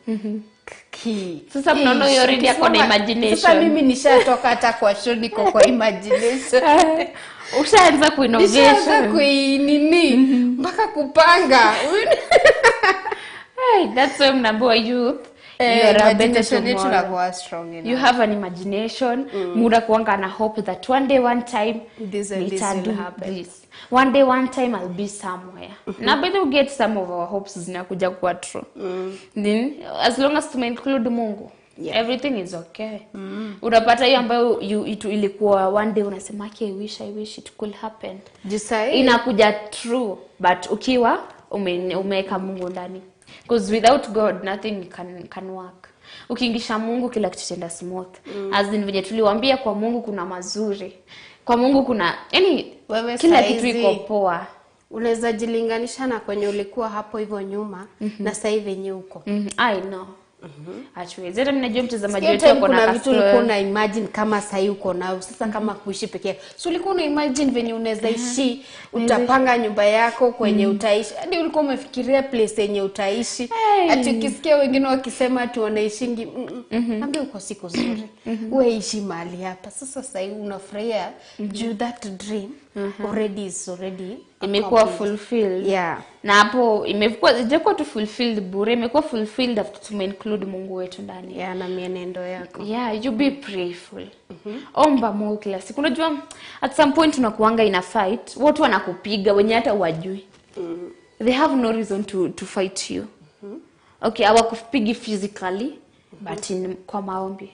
Sasa mnaona huyo already ako na imagination. Sasa mimi nishatoka hata kwa show, niko kwa imagination. Ushaanza kuinnovation. Nishaanza kuinini mpaka kupanga. Hey, that's why mnaambiwa youth, You are a better Imagination yetu tomorrow. inakuwa strong enough. You have an imagination. Munakuanga na hope that one day, one time This and this nita will do happen. this. One day, one time I'll be somewhere. Na by the way, get some of our hopes zinakuja kuwa true. Then as long as tume include Mungu, everything is okay. Unapata hiyo ambayo ilikuwa one day unasema, "Okay, I wish it could happen." Juu sahi- Inakuja true, but ukiwa umeweka Mungu ndani, because without God nothing can work. Ukiingisha Mungu kila kitu kitaenda smooth. As in venye tuliwaambia, kwa Mungu kuna mazuri, kwa Mungu kuna yani Wewe kila kitu saizi- iko poa. Unaweza jilinganisha na kwenye ulikuwa hapo hivyo nyuma na sasa hivi venye uko. I know. Hatuwezi. Hata mimi najua mtazamaji Hiyo wetu time ako na kuna vitu ulikuwa kasoro. una imagine kama sahii uko nayo sasa, kama kuishi peke yako, so ulikuwa una imagine venye unaweza ishi, utapanga nyumba yako kwenye utaishi, hadi ulikuwa umefikiria place yenye utaishi. Hey. Ati ukisikia wengine wakisema ati wanaishingi, ambia uko siku zuri, we ishi mahali hapa sasa. Sahii unafurahia juu that dream already is already Imekuwa accomplished. fulfilled. Yeah. Na hapo imekuwa, ijakuwa tu fulfilled bure, imekuwa fulfilled after tumeinclude Mungu wetu ndani. Yeah, na mienendo yako. Yeah, you be prayerful. Omba Mungu kila siku. Unajua at some point unakuanga ina fight, watu wanakupiga wenye hata wajui. They have no reason to fight you. Okay, hawakupigi physically, but kwa maombi.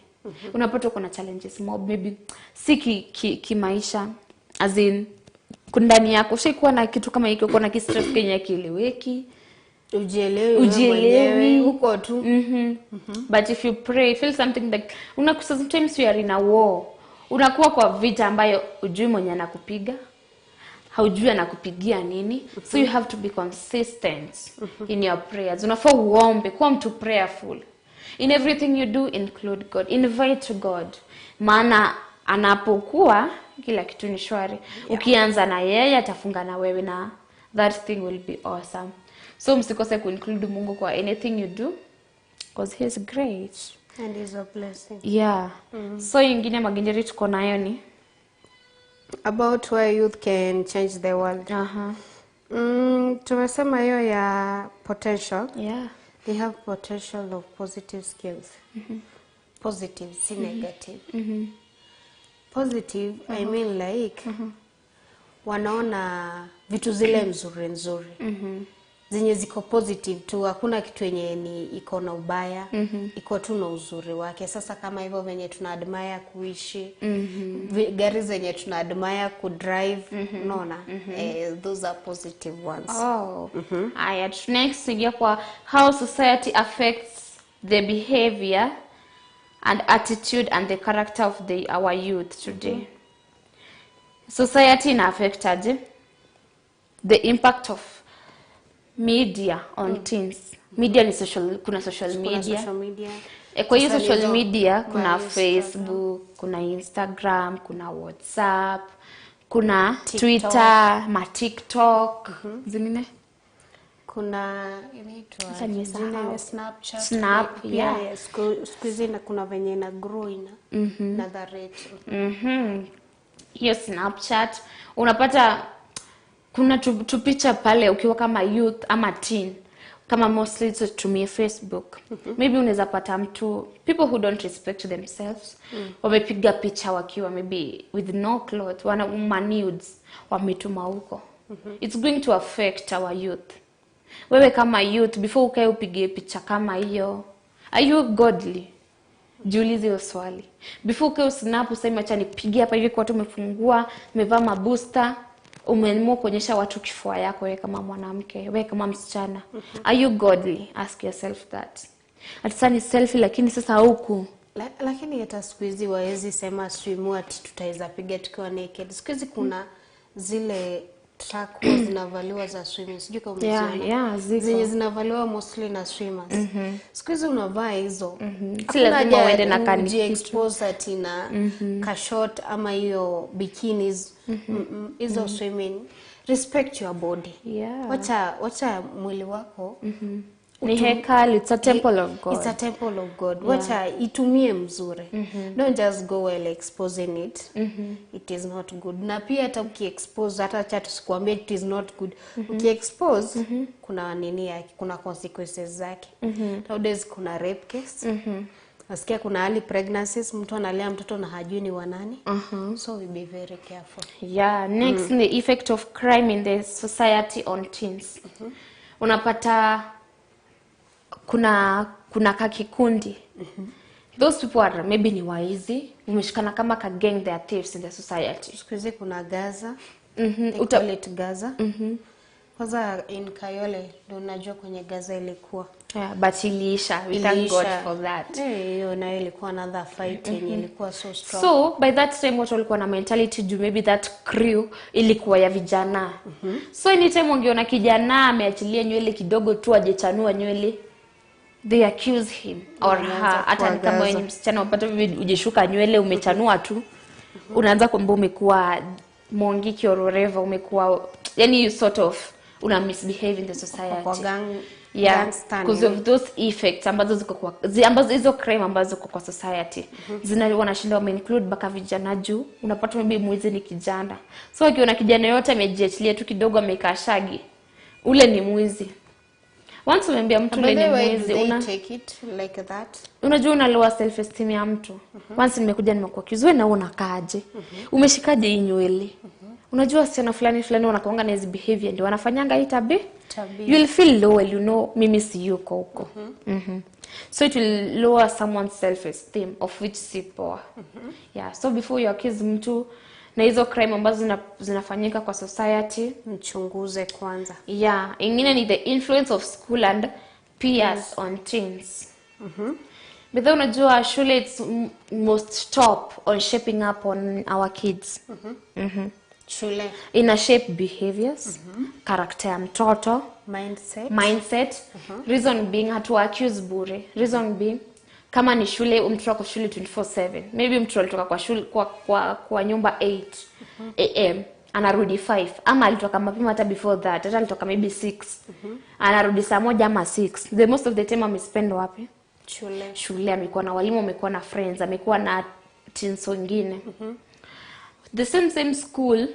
Unapata uko na challenges mob, maybe si kimaisha, as in ndani yako ushaikuwa na kitu kama hiki, uko na kistress kenye kieleweki. Ujielewi wewe Ujielewi. mwenyewe, uko tu. But if you pray, feel something like una, sometimes you are in a war, unakuwa kwa vita ambayo ujui mwenye anakupiga, haujui anakupigia nini. So you have to be consistent in your prayers. Unafaa uombe, kuwa mtu prayerful in everything you do. Include God, invite God, maana anapokuwa kila kitu ni shwari. Ukianza na yeye, atafunga na wewe, na that thing will be awesome. So msikose kuinclude Mungu kwa anything you do, because he is great. And is a blessing. Yeah. So ingine, Magenjeri, tuko nayo ni About where youth can change the world. Tumesema hiyo ya potential. They have potential of positive skills. Positive, si negative. Positive, I mean like wanaona vitu zile nzuri nzuri zenye ziko positive tu, hakuna kitu yenye ni iko na ubaya, iko tu na uzuri wake. Sasa kama hivyo venye tuna admire kuishi, gari zenye tuna admire kudrive, unaona, those are positive ones. Oh. Haya, next ingia kwa how society affects the behavior and attitude and the character of our youth today. Society ina affect aje? The impact of media on teens. Media ni social, kuna social Kuna media. social media. Kwa hiyo Sasa social hizo media kuna ma Instagram. Facebook, kuna Instagram, kuna WhatsApp, kuna TikTok. Twitter, ma TikTok, zingine. Kuna inaitwa Sasa nimesahau. jina ya Snapchat. Snap, Pia, yeah. yeah, siku hizi na kuna venye ina grow ina na the rate. Hiyo Snapchat unapata kuna tupicha pale ukiwa kama youth ama teen, kama mostly tutumie Facebook. Maybe unaweza pata mtu, people who don't respect themselves, wamepiga picha wakiwa maybe with no clothes, wana ma nudes wametuma huko. It's going to affect our youth. Wewe kama youth, before ukae upige picha kama hiyo, are you godly? Jiulize hiyo swali before ukae usnap useme acha nipige hapa hivi kwa watu. Umefungua, umevaa mabusta, umeamua kuonyesha watu kifua yako, wewe kama mwanamke, wewe kama msichana, are you godly? Ask yourself that. Ati sasa ni selfie, lakini sasa huku Lakini hata siku hizi waezi sema swimu ati tutaweza piga tukiwa naked. Siku hizi kuna zile track huwa zinavaliwa za swimming, sijui kama Yeah, umeziona. yeah, ziko. Zenye zinavaliwa mostly na swimmers. Siku hizi unavaa hizo. Si Hakuna lazima haja uende na kani ujiexpose ati na kashort ama hiyo bikinis. Hizo swimming. Respect your body. Yeah. Wacha mwili wako. Ni hekalu, it's a temple of God. It's a temple of God. Wacha itumie mzuri. Don't just go while exposing it. It is not good. Na pia hata ukiexpose, hata acha tusikuambie it is not good. Ukiexpose kuna nini yake, kuna consequences zake. Nowadays kuna rape case. Nasikia kuna early pregnancies, mtu analea mtoto na hajui ni wa nani. So we be very careful. Yeah, next the effect of crime in the society on teens. Unapata kuna kakikundi. Those people are maybe ni waizi, umeshikana kama ka gang, they are thieves in the society. Siku hizi kuna Gaza. Mhm. They call it Gaza. Kwanza in Kayole ndio unajua kwenye Gaza ilikuwa. Yeah, but iliisha. We thank God Iliisha. for that. Eh, hiyo nayo ilikuwa another fight yenye ilikuwa so strong. So by that time watu walikuwa na mentality juu maybe that crew ilikuwa ya vijana. So anytime wangeona kijana ameachilia nywele kidogo tu, ajechanua nywele, they accuse him or Wanaanza her. Hata ni kama kuwagaza. wewe ni msichana upate maybe ujeshuka nywele umechanua tu, unaanza kwamba umekuwa mongiki or whatever, umekuwa yani you sort of una misbehave in the society. Kwa gang, Yeah, gangster because nini. of those effects ambazo ziko kwa ambazo hizo crime ambazo ziko kwa society zina wanashinda wame include mpaka vijana juu unapata maybe mwizi ni kijana, so akiona kijana yote amejiachilia tu kidogo amekaa shagi, ule ni mwizi. Once umeambia mtu By ule the ni way, do mwizi, they una take it like that? unajua una lower self esteem ya mtu. Once nimekuja nimekuaccuse, wewe na wewe unakaaje? Umeshikaje hii nywele? Unajua wasichana fulani fulani wanakuanga na hizi behavior ndio wanafanyanga hii tabia. Tabia. You'll feel low, you know, mimi si yuko huko. So it will lower someone's self esteem, of which si poa. Yeah, so before you accuse mtu na hizo crime ambazo zinafanyika kwa society, Mchunguze kwanza. yeah, ingine ni the influence of school and peers on teens. But then unajua shule it's most top on shaping up on our kids. Shule Ina shape behaviors, character ya mtoto, mindset. mindset. Reason being hatu accuse bure. Reason being kama ni shule, mtoto ako shule 24/7. Maybe mtoto alitoka kwa shule kwa nyumba 8 am, anarudi 5, ama alitoka mapema hata before that, hata alitoka maybe 6, anarudi saa moja ama 6. The most of the time amespend wapi? Shule. Shule. Amekuwa na walimu, amekuwa na friends, amekuwa na teens wengine, the same same school.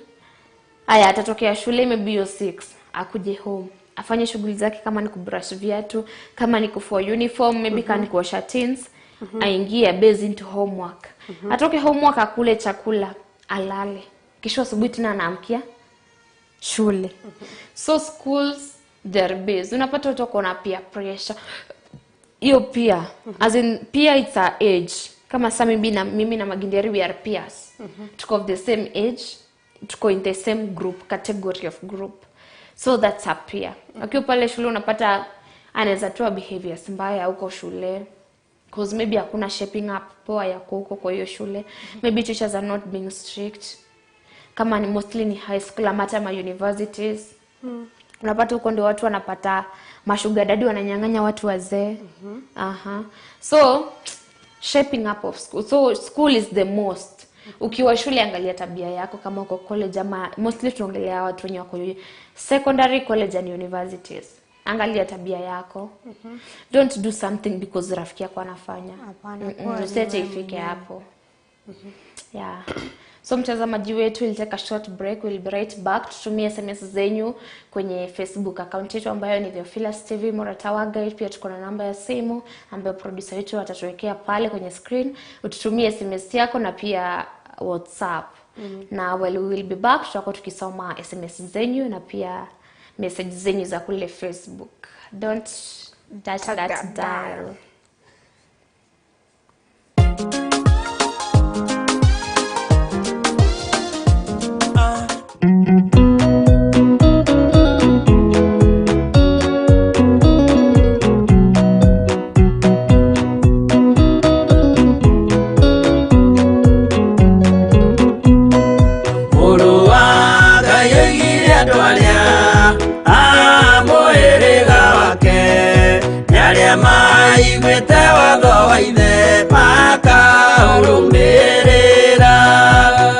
Aya, atatokea shule maybe hiyo 6, akuje home afanye shughuli zake, kama ni kubrush viatu, kama ni kufua uniform maybe, kama ni kuosha tins, aingie base into homework, atoke homework, akule chakula, alale, kisha asubuhi tena anaamkia shule. So schools, they're based, unapata watu wako na peer pressure hiyo pia, as in pia it's a age. Kama sa mimi na Maginderi, we are peers, tuko of the same age, tuko in the same group, category of group, so that's a peer. Akiwa pale shule unapata anaweza toa behaviors mbaya huko shule, cause maybe hakuna shaping up poa yako huko kwa hiyo shule. Maybe teachers are not being strict, kama ni mostly ni high school ama hata ma universities. Unapata huko ndio watu wanapata mashuga daddy, wananyang'anya watu wazee. Aha. So shaping up of school, so school is the most. Ukiwa shule, angalia tabia yako. Kama uko college, ama mostly tunaongelea watu wenye wako secondary, college and universities, angalia tabia yako. Don't do something because rafiki yako anafanya. Hapana, Mm-mm, kuwa usiache ni wewe ifike hapo. Yeah. So mtazamaji wetu, we'll take a short break, we'll be right back. Tutumie SMS zenyu kwenye Facebook account yetu ambayo ni Theophilus TV Moratawa Guide. Pia tuko na namba ya simu ambayo producer wetu atatuwekea pale kwenye screen. Ututumie SMS yako na pia WhatsApp. Na well, we will be back, tutakuwa tukisoma SMS zenyu na pia message zenyu za kule Facebook. Don't touch Touch that that dial. dial. Mũrũ wa Ngai oigire andũ arĩa a mũhĩrĩga wake nĩ arĩa maiguĩte watho wa ithe makaũrũmĩrĩra,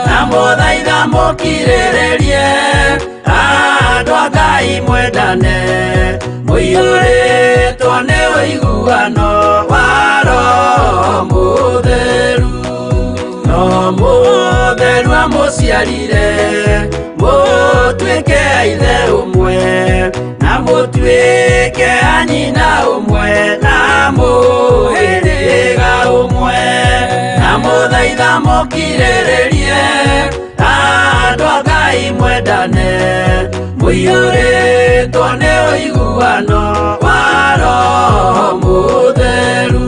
na mũthaitha mũkirĩrĩrie andũ a Ngai mwendane. Mũiyũrĩtwo nĩ ũiguano wa Roho Mũtheru. Roho Mũtheru amũciarire mũtuĩke a ithe ũmwe na mũtuĩke a nyina ũmwe na mũhĩrĩga ũmwe na mũthaitha mũkirĩrĩrie andũ a Ngai mwendane mũiyũrĩtwo nĩ ũiguano wa Roho Mũtheru.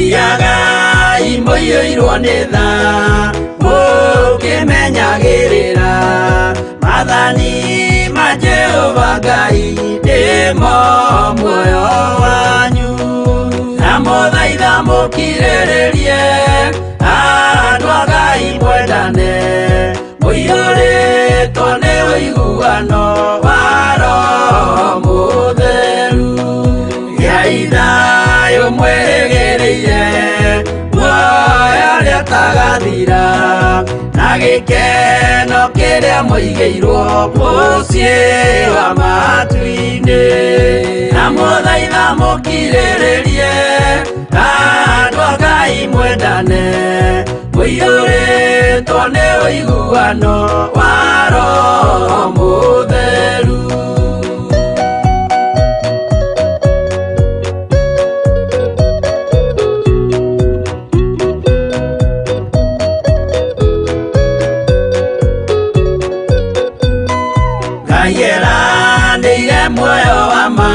Thiagai mũiyũirwo nĩ tha mũkĩmenyagĩrĩra maathani ma Jehova Ngai nĩmo muoyo wanyu na mũthaitha mũkirĩrĩrie andũ a Ngai mwendane mũiyũrĩtwo nĩ ũiguano wa Roho Mũtheru. Gĩai thayũ mwĩrĩgĩrĩire muoyo ũrĩa ũtagathira na gĩkeno kĩrĩa mũigĩirwo mũciĩ wa matu-inĩ na mũthaitha mũkirĩrĩrie andũ a Ngai mwendane mũiyũrĩtwo nĩ ũiguano wa Roho Mũtheru. Ngai eranĩire muoyo wa ma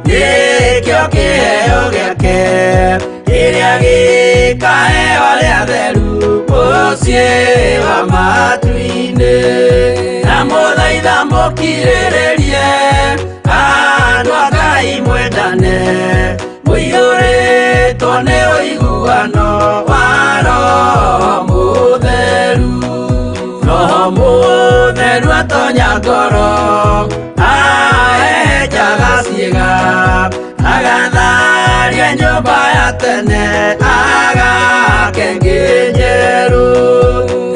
nĩkĩo kĩheo gĩake kĩrĩa gĩkaheo arĩa atheru mũciĩ wa matu-inĩ na mũthaitha mũkirĩrĩrie andũ a Ngai mwendane mũiyũrĩtwo nĩ ũiguano wa Roho Mũtheru. Roho Mũtheru atonya ngoro ahehenjaga ciĩga agatharia nyũmba ya tene agake ĩngĩ njerũ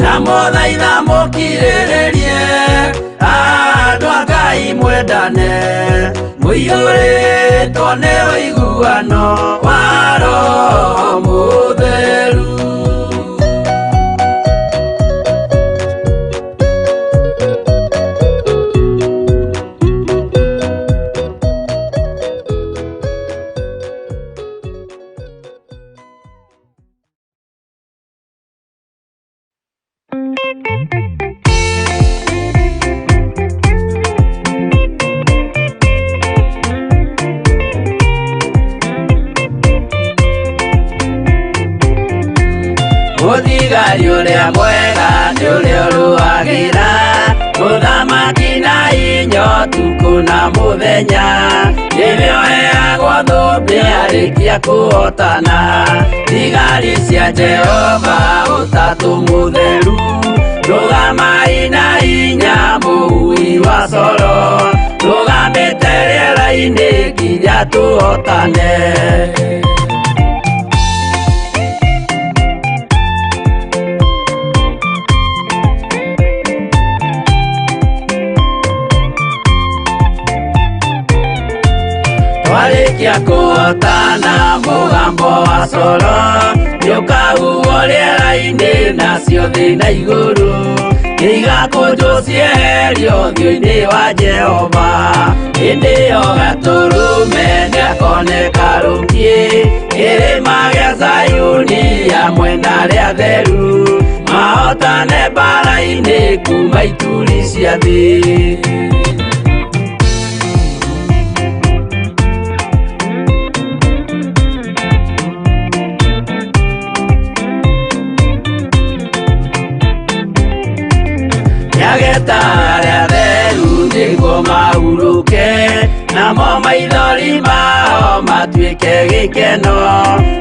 na mũthaitha mũkirĩrĩrie andũ a Ngai mwendane mũiyũrĩtwo nĩ ũiguano wa Roho Mũtheru. Mũthigari ũrĩa mwega nĩ ũrĩa ũrũagĩra mũthamaki na inya ũtukũ na mũthenya nĩwe ũheagwo thũmbĩ arĩkia kũhotana thigari cia Jehova ũtatũ mũtheru rũgamai na inya mũhui wa coro rũgamĩte rĩera-inĩ nginya tũhotane. Twarĩkia kũhotana mũgambo wa coro nĩũkahuhwo rĩera-inĩ nacio thĩ na igũrũ nĩigakũnjwo cieherio ũthiũ-inĩ wa Jehova hĩndĩ ĩyo gatũrũme nĩakoneka rũkiĩ kĩrĩma gĩa Zayuni hamwe na arĩa atheru mahotane mbara-inĩ kuma ituri cia thĩ. Nĩageta arĩa atheru nĩguo mahurũke namo maithori mao matuĩke gĩkeno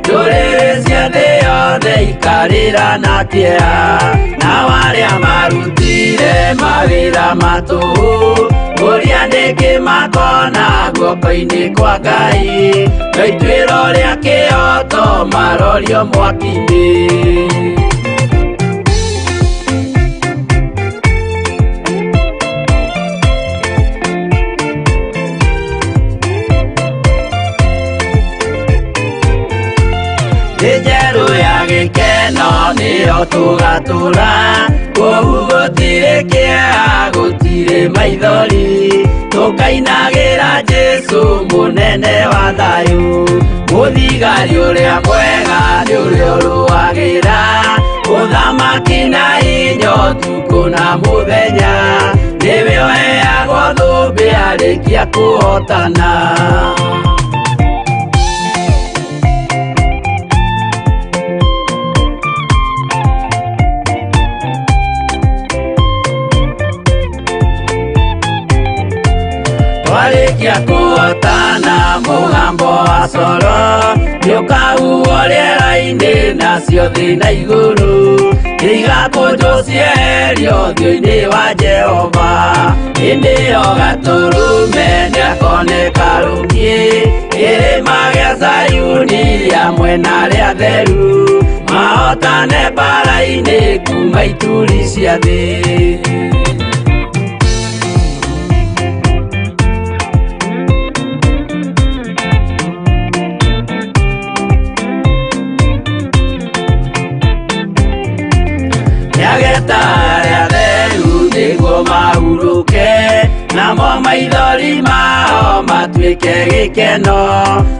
ndũrĩrĩ cia thĩ yothe ikarĩra na kĩeha nao arĩa marutire mawĩra ma tũhũ ũrĩa nĩkĩ makona guo. Guoko-inĩ kwa Ngai no ituĩro rĩa kĩoto marorio mwaki-inĩ. Njeru ya gĩkeno nĩyo tũgatũra kũu gũtirĩ kĩeha gũtirĩ maithori tũkainagĩra Jesũ mũnene wa thayũ mũthigari ũrĩa mwega nĩ ũrĩa ũrũagĩra ũthamaki na hinya ũtukũ na mũthenya nĩwe ũheagwo thũmbĩ arĩkia kũhotana. Twarĩkia kũhotana mũgambo wa coro nĩũkahuhwo rĩera-inĩ nacio thĩ na igũrũ nĩigakũnjwo cieherio ũthiũ-inĩ wa Jehova hĩndĩ ĩyo Gatũrũme nĩakoneka rũngĩ kĩrĩma gĩa Zayuni rĩa mwena rĩa theru mahotane mbara-inĩ kuma ituri cia thĩ. Nĩageta arĩa atheru nĩguo mahurũke namo maithori mao matuĩke gĩkeno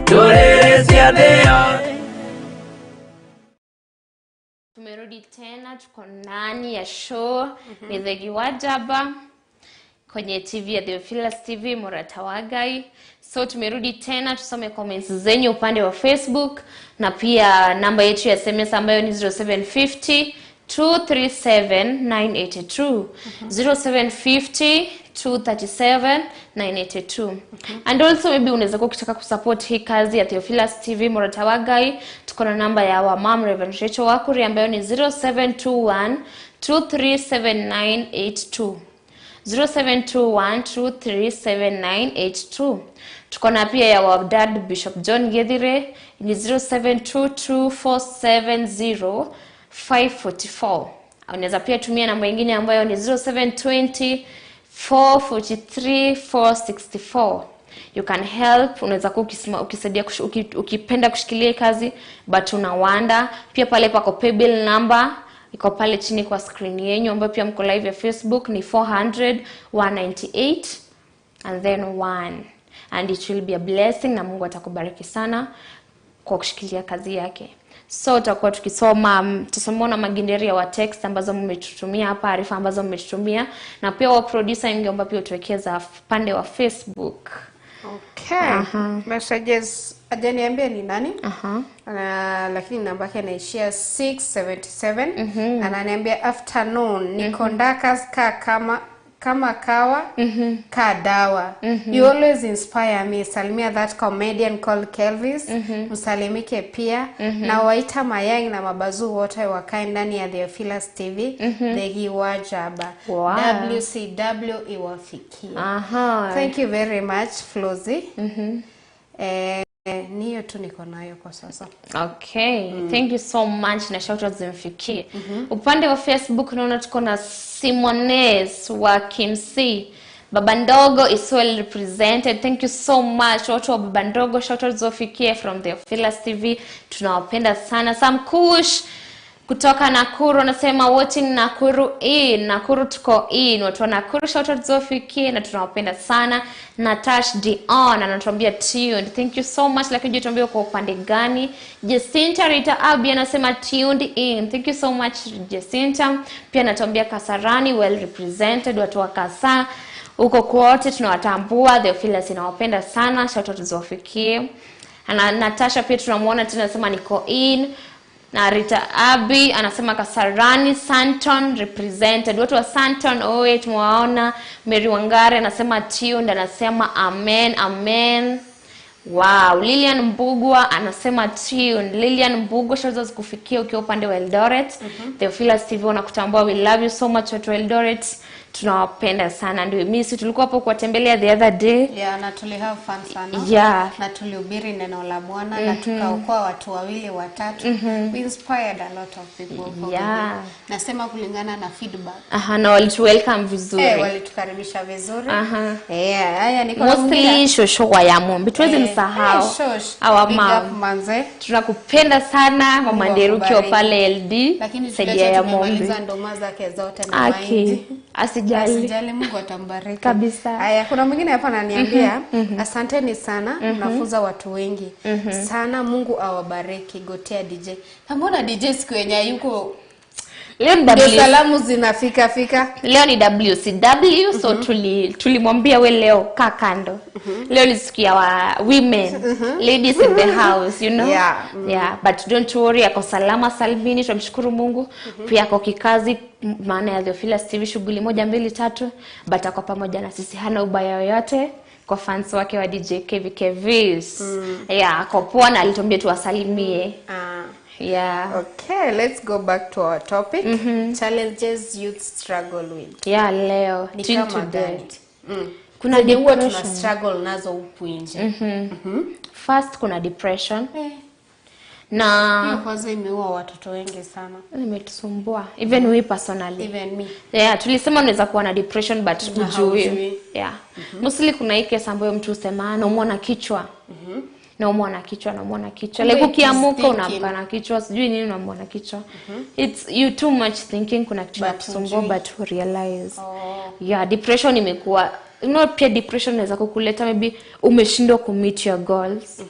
ndũrĩrĩ cia thĩ yothe. Tumerudi tena, tuko ndani ya show. Ni Thegi wa Jaba kwenye TV ya Theophilus TV Murata wa Ngai. So tumerudi tena, tusome comments zenyu upande wa Facebook na pia namba yetu ya SMS ambayo ni 0750 237 982 0750 237 982. And also maybe unaweza kuwa ukitaka kusupport hii kazi ya Theophilus TV Murata wa Ngai, tuko na namba ya wa Mam Reverend Rachel Wakuri ambayo ni 0721 237982 0721237982. Tuko na pia ya wa Dad Bishop John Gethire ni 0722470544. Unaweza pia tumia namba nyingine ambayo ni 0720 443 464. You can help, unaweza kuwa ukisaidia ukipenda kushikilia kazi but unawanda. Pia pale pako paybill number iko pale chini kwa screen yenu ambayo pia mko live ya Facebook ni 400 198 and then 1, and it will be a blessing na Mungu atakubariki sana kwa kushikilia kazi yake. So tutakuwa tukisoma tusomona maginderia wa text ambazo mmetutumia hapa, arifa ambazo mmetutumia, na pia wa producer ningeomba pia utuwekeza pande wa Facebook. Okay. Messages ajaniambia ni nani? Lakini namba yake inaishia 677. Ananiambia afternoon niko ndakas ka kama kawa ka dawa. You always inspire me. Salimia that comedian called Kelvis. Msalimike pia. Na waita mayai na mabazu wote wakae ndani ya Theophilus TV. Thegi wa Jaba. Wow. WCW iwafikie. Thank you very much Flozi. Niyo tu niko nayo kwa sasa. Okay, thank you so much na shout out zimfikie. Upande wa Facebook naona tuko na Simones wa Kimsi. Baba Ndogo is well represented. Thank you so much watu wa Baba Ndogo, shout out zofikie from Theophilus TV. Tunawapenda sana. Sam Kush kutoka Nakuru anasema watching Nakuru in. Nakuru tuko in. Watu wa Nakuru shout out zofikie na tunawapenda sana. Natash Dion anatuambia tuned. Thank you so much, lakini je, tuambie kwa upande gani? Jacinta Rita Abi anasema tuned in. Thank you so much Jacinta. Pia anatuambia Kasarani well represented, watu wa Kasa huko kote tunawatambua. Theophilus inawapenda sana, shout out zofikie. Na Natasha pia tunamuona tena anasema niko in. Na Rita Abi anasema Kasarani Santon represented. Watu wa Santon oe tumewaona. Mary Wangare anasema tuned, anasema amen amen. Wow, Lilian Mbugua anasema tuned. Lilian Mbugua, shout out zikufikia ukiwa upande wa Eldoret. Theophilus TV wanakutambua, we love you so much watu wa Eldoret. Tunawapenda sana. Ndio mimi si tulikuwa hapo kuwatembelea the other day. Yeah, na tuli have fun sana. Yeah. Na tulihubiri neno la Bwana na tukaokoa watu wawili watatu. We inspired a lot of people. Yeah. Nasema kulingana na feedback. Aha, na walitu welcome vizuri. Walitukaribisha vizuri. Aha. Haya niko na mwingine. Mostly shosho wa ya Mombi. Tuwezi msahau. Shosh. Our Big mom. up manze. Tunakupenda sana Mama Nderu ukiwa akubariki. pale LD. Lakini saidia ya Mombi. tumemaliza ndoma zake zote na Aki. mahindi. Asijali. Asijali, Mungu atambariki Kabisa. Haya, kuna mwingine hapa ananiambia asanteni sana, mnafunza watu wengi sana, Mungu awabariki. Gotea DJ. Na mbona DJ siku yenye yuko Leo ni ndio W salamu zinafika fika? Leo ni WCW, so tulimwambia we leo kaa kando. Leo ni siku ya women, ladies in the house, you know. Yeah. Yeah, but don't worry, ako salama salmini, tunamshukuru Mungu. Pia ako kikazi, maana ya Theophilus TV shughuli 1 2 3, but ako pamoja na sisi, hana ubaya yoyote kwa fans wake wa DJ Kevi Kevis. Yeah, ako poa na alituambia tuwasalimie. Yeah. Okay, let's go back to our topic. Challenges youth struggle with. Yeah, leo Ni till kama today. gani? Kuna Zenye huwa tuna depression. struggle nazo huku nje. First kuna depression. Na Hiyo kwanza imeua watoto wengi sana. imetusumbua even we personally. Even me. Yeah, tulisema unaweza kuwa na depression but hujui. haujui. Yeah. Mostly kuna hii kesi ambayo mtu husema naumwa na kichwa. Naumwa na kichwa, naumwa na kichwa. Like Kumbe ukiamuka it is unaamka na kichwa, sijui nini unaumwa na kichwa. It's you too much thinking, kuna kitu But kinakusumbua hujui. but you realize. Yeah, depression imekuwa, you know, pia depression inaweza kukuleta maybe umeshindwa ku meet your goals.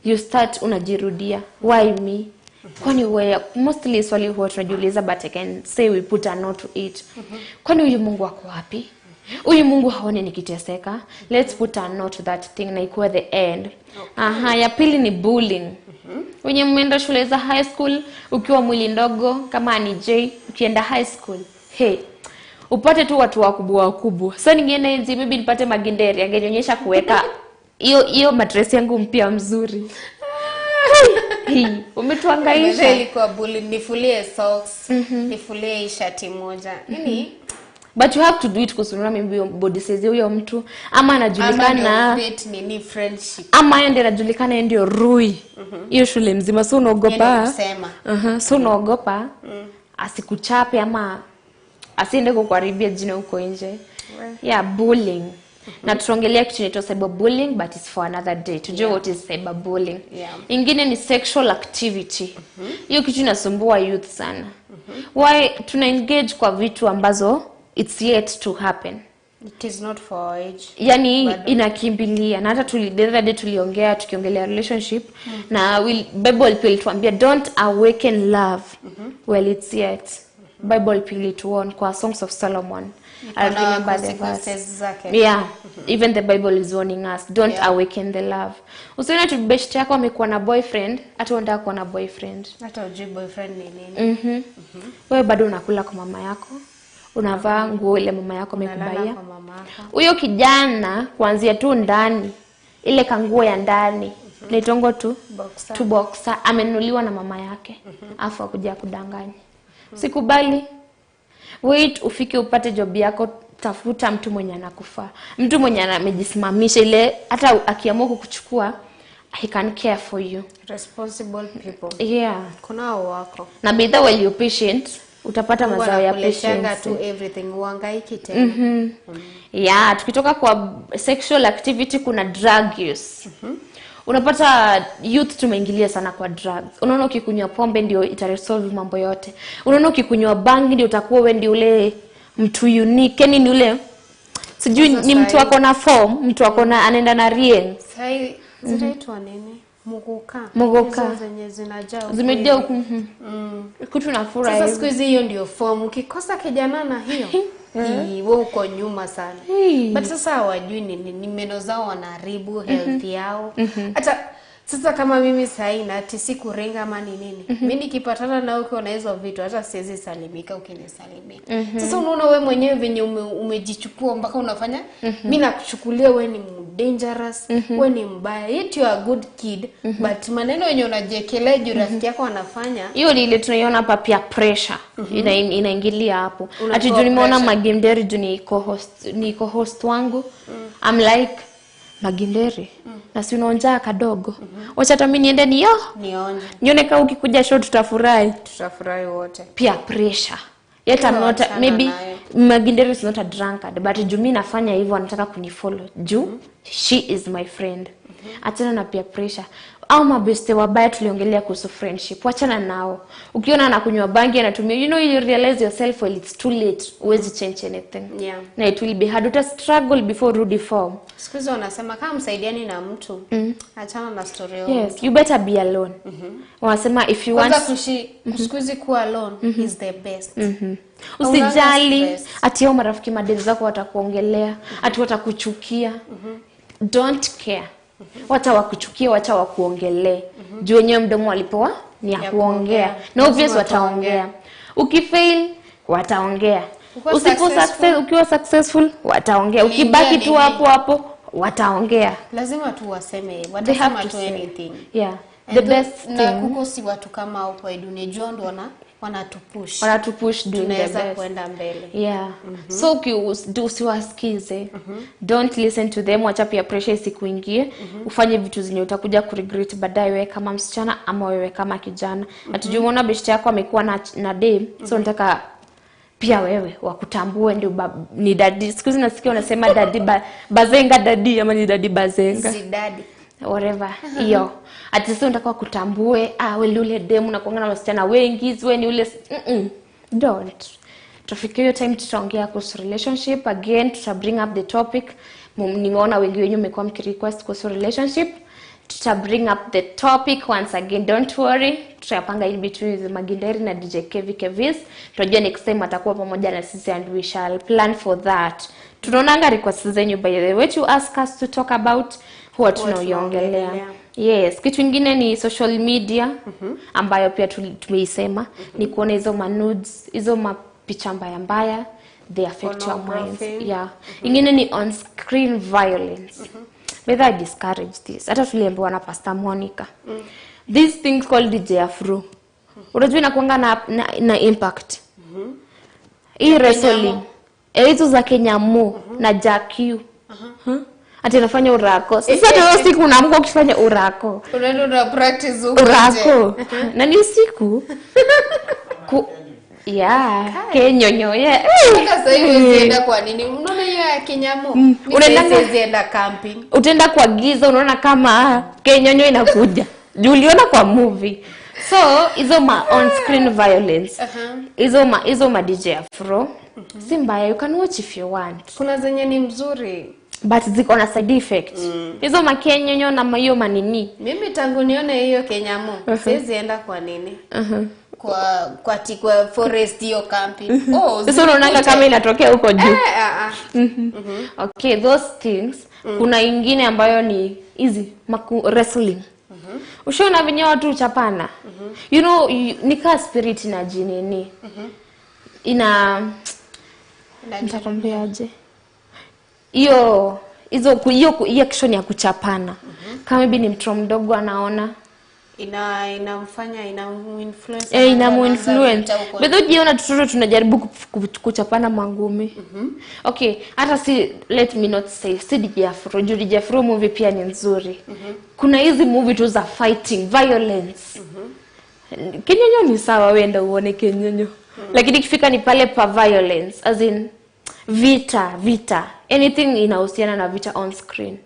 You start unajirudia, why me? Kwani wewe, mostly swali huwa tunajiuliza, but I can say we put a no to it. Kwani huyu Mungu ako wapi? Huyu Mungu haoni nikiteseka? Let's put a no to that thing na ikuwe the end. Aha, ya pili ni bullying. Wenye mmeenda shule za high school ukiwa mwili ndogo kama ni J, ukienda high school, hey, upate tu watu wakubwa wakubwa. Sasa ningeenda enzi maybe nipate Maginderi angenionyesha kuweka hiyo matress yangu mpya mzuri. Hey, umetuhangaisha. Ilikuwa bullying, nifulie socks, nifulie shati moja. Nini? But you have to do it kusunura maybe body size huyo mtu ama anajulikana, Ama ndio nini friendship. ama yeye ndiye anajulikana, yeye ndio rui hiyo shule mzima, so unaogopa. Kusema. So unaogopa asikuchape ama asiende kukuharibia jina huko nje. Yeah, bullying. Na tutaongelea kitu inaitwa cyberbullying, but it's for another day. Tujue what is cyberbullying. Ingine ni sexual activity. Hiyo kitu inasumbua youth sana. Why tuna engage kwa vitu ambazo it's yet to happen. It is not for our age. Yani inakimbilia. Na hata the other day tuliongea tukiongelea relationship na Bible pia ilituambia don't awaken love while it's yet. Bible pia ilituon kwa Songs of Solomon. I remember the verse. Zake. Yeah, even the Bible is warning us, don't awaken the love. Usione tu best yako amekuwa na boyfriend, hata unataka kuwa na boyfriend. Hata ujui boyfriend ni nini. Wewe bado unakula kwa mama yako, unavaa nguo ile mama yako amekubaia. Kwa mama yako. Huyo kijana kuanzia tu ndani, ile kanguo ya ndani, nitongo tu Boxer. tu boxer amenunuliwa na mama yake. Afu akuja kudanganya. Sikubali. Wait ufike upate job yako, tafuta mtu mwenye anakufaa, mtu mwenye amejisimamisha, ile hata akiamua kukuchukua he can care for you. Responsible people. Yeah. Kuna wako. Na be while you're patient, utapata mazao ya Wanakuleteanga patience. tu everything, uhangaiki tena. Yeah, tukitoka kwa sexual activity kuna drug use. Unapata youth tumeingilia sana kwa drugs. Unaona ukikunywa pombe ndio itaresolve mambo yote. Unaona ukikunywa bangi ndio utakuwa wewe ndio ule mtu unique, yani ni ule sijui ni mtu ako na form, mtu ako na anaenda na rieng. Sai zinaitwa nini? Muguka. Muguka. Hizo zenye zinajaa huku Zimejaa hivi. huku. Kitu na furaha. Sasa siku hizi hiyo ndio form. Ukikosa kijana na hiyo wewe uko nyuma sana. But sasa hawajui ni meno zao wanaharibu health yao. Hata Sasa kama mimi sahi na ati si kuringa ama ni nini, mi nikipatana na ukiwa na hizo vitu hata siwezi salimika ukinisalimia. Sasa unaona we mwenyewe venye umejichukua mpaka unafanya, mi nakuchukulia we ni dangerous, we ni mbaya, yet you are a good kid, but maneno yenye unajiekelea juu rafiki yako anafanya. Hiyo ni ile tunaiona hapa pia pressure inaingilia hapo. Unapewa Ati juu nimeona pressure. Maginderi juu ni co-host, ni co-host wangu, I'm like Maginderi na si unaonjaa kadogo, wacha hata mimi niende niyo Nionje. nione kama ukikuja show tutafurahi. Tutafurahi wote. Pia pressure, yet I'm not Wachana maybe nayo. Maginderi is not a drunkard, but juu mi nafanya hivyo anataka kunifollow juu she is my friend. Achana na pia pressure au mabeste wabaya. Tuliongelea kuhusu friendship, wachana nao. Ukiona anakunywa bangi, anatumia, you know, you realize yourself, well, it's too late, huwezi change anything. Na it will be hard, uta struggle before rudi form. Siku hizi wanasema kama msaidiani na mtu, achana na story yao. Yes, you better be alone. Wanasema if you Kwanza want kushi siku hizi kuwa alone is the best. Usijali Haunanga stress. ati hao marafiki madeni zako watakuongelea, ati watakuchukia. Don't care, wacha wakuchukie, wacha wakuongelee, juu wenyewe mdomo walipewa ni ya Ya kuongea. kuongea. Na obvious Lazima wataongea. Ukifail wataongea. Ukiwa Usipo successful- success, ukiwa successful wataongea. Uliingia Ukibaki tu nini? hapo hapo wataongea. Lazima tu waseme, They have watasema to tu say. anything. Yeah, And the best na thing kuko si watu kama hao kwa hii dunia, jua ndo wanatupush. Wanatupush doing the Tunaweza best. kwenda mbele. Yeah, so usiwasikize, don't listen to them. Wacha pia pressure isikuingie, ufanye vitu zenye utakuja kuregret baadaye, wewe kama msichana ama wewe kama kijana. Ati umeona beshte yako amekuwa na dem, so nataka pia wewe wakutambue ndio ni daddy. Siku hizi nasikia unasema daddy bazenga, daddy ama ni daddy bazenga. Zidadi. Whatever hiyo. Ati sasa unataka wakutambue, ah, wewe ni ule demu unakuanga na wasichana wengi, wewe ni ule. Don't. Tutafika hiyo time, tutaongea kuhusu relationship again, tuta bring up the topic. Nimeona wengi wenyu mmekuwa mkirequest kuhusu relationship. Tuta bring up the topic once again, don't worry. Tutapanga in between with Maginderi na DJ Kevi Kevis. Tunajua next time atakuwa pamoja na sisi and we shall plan for that. Tunaonanga requests zenyu, by the way, you ask us to talk about, huwa tunaiongelea. Tunaongelea. Yes, kitu ingine ni social media ambayo pia tumeisema, ni kuona hizo manudes, hizo mapicha mbaya mbaya, they affect your minds. Pornography. Yeah. Ingine ni on screen violence. Whether I discourage this. Hata tuliambiwa na Pastor Monica. These things called DJ Afro. Unajua inakuanga na impact. Hii wrestling. Eh, hizo za Kenya Mo na Jack U. Huh? Ati anafanya urako. Sasa hata hiyo siku unaamka ukifanya urako. Unaenda una practice huko nje. Urako. Na ni usiku. Yeah, kenyonyo, yeah. Hata sasa hivi huwezi enda kwa nini? Unaona hiyo ya Kenyamo? Mimi siwezi enda camping. Utaenda kwa giza, unaona kama kenyonyo inakuja. Juu uliona kwa movie. So hizo ma on screen violence. Hizo ma DJ Afro. Si mbaya, you can watch if you want. Kuna zenye ni mzuri. But ziko na side effect. Hizo makenyonyo na hiyo manini. Mimi tangu nione hiyo Kenyamo, siwezi enda kwa nini? Kwa forest hiyo camping. Oh, Sasa unaonanga kama inatokea huko juu. Eh, ah, ah. Okay, those things. Kuna ingine ambayo ni hizi wrestling. Ushaona venye watu uchapana? You know, ni kaa spirit ina jinini. Ina nitakwambiaje? Hiyo hizo hiyo action ya kuchapana. Kama maybe ni mtoto mdogo anaona, Inamfanya inamuinfluence. Eh, inamuinfluence. But ujiona tutoto tunajaribu kuchapana mangumi. Okay, hata si, let me not say si DJ Afro, juu DJ Afro movie pia ni nzuri. Kuna hizi movie tu za fighting, violence. Kenyonyo ni sawa, wewe uone kenyonyo. Lakini ikifika ni pale pa violence, as in vita, vita, anything inahusiana na vita on screen.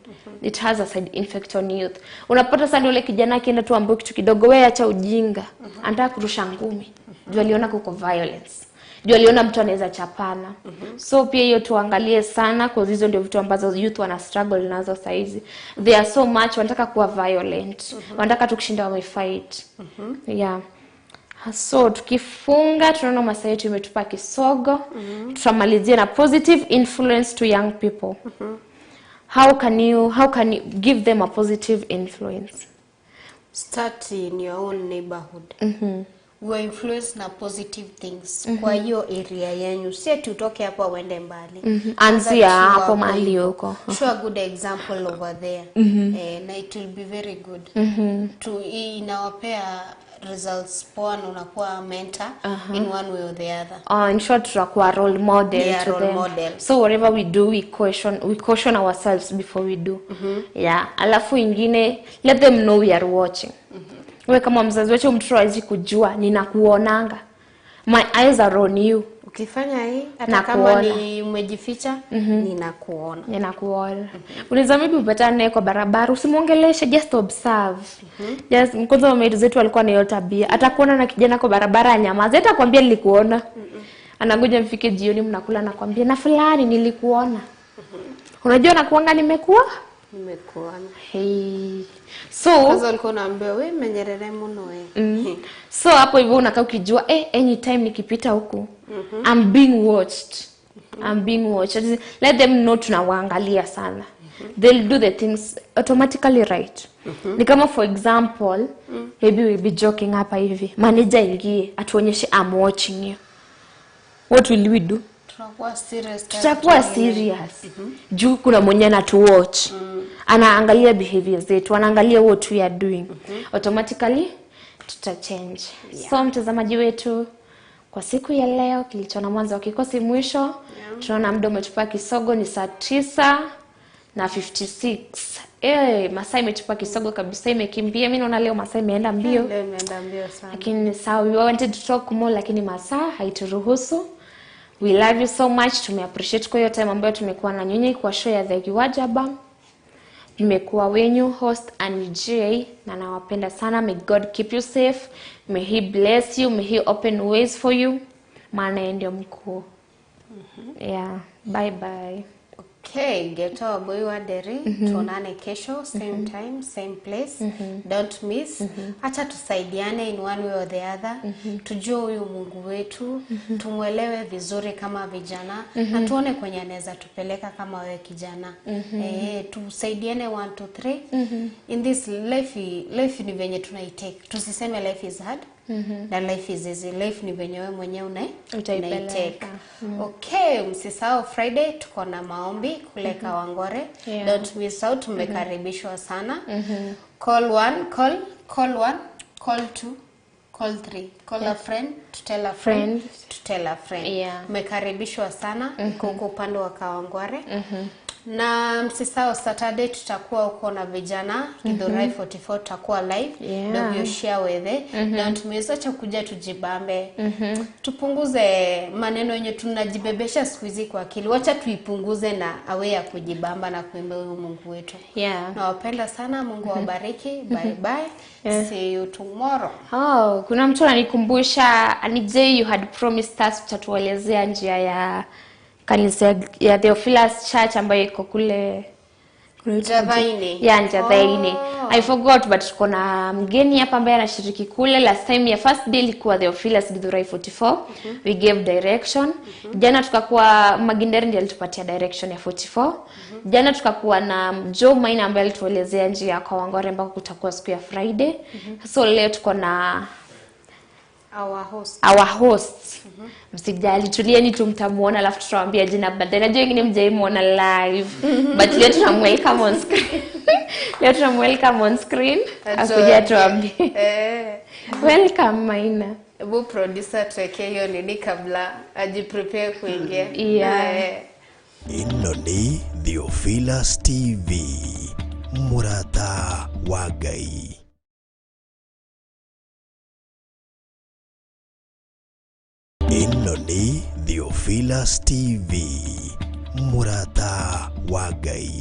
It has a side effect on youth. Unapata sana yule kijana akienda tu ambaye kitu kidogo, wewe acha ujinga. Anataka kurusha ngumi. Juu aliona kuko violence. Juu aliona mtu anaweza chapana. So pia hiyo tuangalie sana, cause hizo ndio vitu ambazo youth wana struggle nazo saa hizi. They are so much wanataka kuwa violent. Wanataka tu kushinda wamefight. Yeah. So tukifunga, tunaona masaa yetu imetupa kisogo. Tutamalizia na positive influence to young people. How can you give them a positive influence? Start in your own neighborhood. We influence na positive things kwa hiyo area yenyu, si ati utoke hapo uende mbali. Anzia Anza hapo tu mahali hivyo. uko. Show a good example over there. Na it will be very good. To inawapea results poa na unakuwa mentor in one way or the other. In short, tutakuwa role model Yeah, to role them. model. So whatever we do, we caution ourselves before we do. Yeah. Alafu ingine, let them know we are watching. We kama mzazi wetu, mtoto hawezi kujua ninakuonanga, my eyes are on you. Ukifanya hii, hata Na kama kuona. ni umejificha, ninakuona. Ninakuona. Unaweza maybe upatane naye kwa barabara, usimwongeleshe, just observe. Just kwanza mama zetu walikuwa na hiyo tabia, atakuona na kijana kwa barabara, anyamaze, hata kwambia nilikuona. Anangoja mfike jioni, mnakula, nakwambia na fulani nilikuona. Unajua nakuanga nimekuwa. Nimekuona. Hey. So Kwanza ulikuwa unaambiwa, we menyerere muno we. So hapo hivyo unakaa ukijua, anytime nikipita huku, I'm being watched. I'm being watched. Let them know tunawaangalia sana. They'll do the things automatically, right? Ni kama, for example, maybe we'll be joking hapa hivi, manager ingie atuonyeshe, "I'm watching you." What will we do? Tunakuwa serious. Tutakuwa serious juu kuna mwenye anatuwatch, anaangalia behavior zetu, anaangalia what we are doing. Automatically tuta change. So mtazamaji wetu, kwa siku ya leo, kilicho na mwanzo hakikosi mwisho. Tunaona muda umetupa kisogo, ni saa 9:56. Masaa imetupa kisogo kabisa, imekimbia. Mi naona leo masaa imeenda mbio. Leo imeenda mbio sana. Lakini sawa, we wanted to talk more, lakini masaa haituruhusu. We love you so much. Tumeappreciate kwa hiyo time ambayo tumekuwa na nyinyi kwa show ya The Kiwajaba. Nimekuwa wenyu host Annie J na nawapenda sana. May God keep you safe, may He bless you, may He open ways for you, maana yeye ndio mkuu. Yeah, bye bye. Okay, Geto Wambui wa Nderi, tuonane kesho same time, same place. Don't miss. Acha tusaidiane in one way or the other. Tujue huyu Mungu wetu, tumwelewe vizuri kama vijana na tuone kwenye anaweza tupeleka kama wewe kijana. Tusaidiane 1 2 3. In this life, life ni venye tunaitake. Tusiseme life is hard. Na life is easy. Life ni venye wewe mwenyewe Utaipeleka. unaitake. Okay, msisahau Friday tuko na maombi kule Kawangware. Don't miss out, tumekaribishwa sana. Call one, call, call one, call two, call three. Call a friend to tell a friend, Friend. to tell a friend. Mmekaribishwa sana iko huko upande wa Kawangware. Na msisahau Saturday tutakuwa huko na vijana Githurai 44, tutakuwa live. Ndio share wethe. Don't miss, acha kuja tujibambe. Tupunguze maneno yenye tunajibebesha siku hizi kwa akili. Wacha tuipunguze na awe ya kujibamba na kuimba huyu Mungu wetu. Nawapenda sana, Mungu awabariki. Bye bye. See you tomorrow. Oh, kuna mtu ananikumbusha, Anije, you had promised us utatuelezea njia ya kanisa ya Theophilus Church ambayo iko kule Njathaini. Ya Njathaini. Oh. I forgot, but tuko na mgeni hapa ambaye anashiriki kule. Last time ya first day ilikuwa Theophilus Githurai 44. We gave direction. Jana tukakuwa Maginderi ndiye alitupatia direction ya 44. Jana tukakuwa na Joe Maina ambaye alituelezea njia ya Kawangware ambako kutakuwa siku ya Friday. So leo tuko na Our host. Our host. Msijali, tulieni tu, mtamuona alafu tutawaambia jina baadaye. Najua wengine mjaimuona live, but leo tunamwelcome on screen. Leo tunamwelcome on screen akuja tuambie. Welcome, Maina. Hebu producer tuwekee hiyo nini kabla ajiprepare kuingia. Ĩno nĩ Theophilus TV, mũrata wa Ngai. Ĩno nĩ Theophilus TV, mũrata wa Ngai.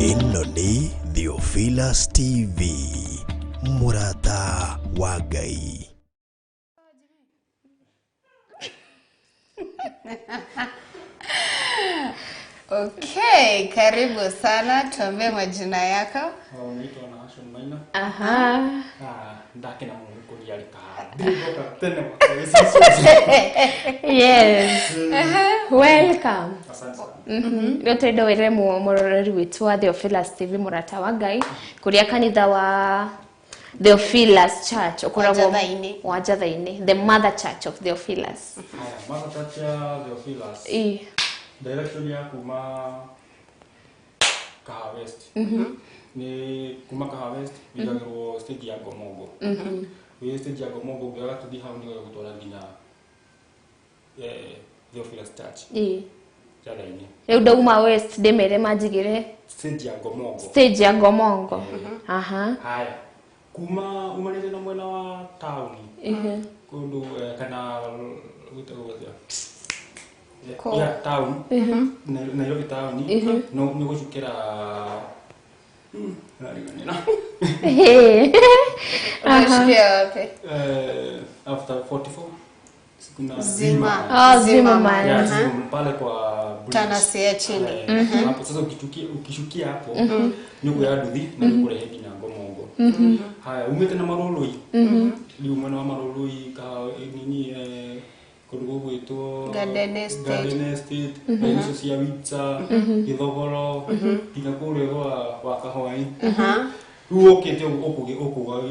Ĩno nĩ Theophilus TV, mũrata wa Ngai. Okay, karibu sana, tuambie majina yako. Oh, naitwa Nahashon Maina. Aha. Ndakena mũno nĩ kũnyita. Ndiarĩ kahawa. Ndoka tene mwaka wĩcicio. Yes. Welcome. Asante sana. Rĩu tũrenda wĩre mũroreri witũ wa Theophilus TV mũrata wa Ngai kũrĩa kanitha wa Theophilus Church ũkoragwo Njatha-inĩ. wa Njatha-inĩ, the mother church of Theophilus. Haya, Mother Church ya Theophilus. Ĩ. Direction ya kuma Kahawa West. Nĩ kuma Kahawa West wigagĩrwo stage ya Ngomongo. Wĩ stage ya Ngomongo ũngĩoya gatuthi hau nĩwe gũtwara nginya Theophilus Church Ĩ. Njatha-inĩ. Rĩu ndauma West ndĩmere manjigĩre Stage ya Ngomongo. stage ya Ngomongo. Aha. Haya, kuma umanĩte na mwena wa taũni kũndũ kana gwĩtagwo atĩa? Yeah, town. Nairobi town. No nĩ gũcukĩra nariganĩra. Hey. Unashikia wapi? After 44 kuna Zima. Oh, Zimmerman. Yeah, Zimmerman, pale kwa bridge. Tanasi ya chini. Hapo sasa ukishukia hapo nĩ kuoya nduthi na nĩ kũrehe nginya Ngomongo. Haya, umĩte na Marũrũi, rĩu mwena wa Marũrũi ka nini kũndũ gũgwĩtwo Garden Estate. Garden Estate, raini icio cia Witsa, Gĩthogoro, nginya kũrĩa gwa wa Kahwai. Rĩu ũkĩte ũkũgwa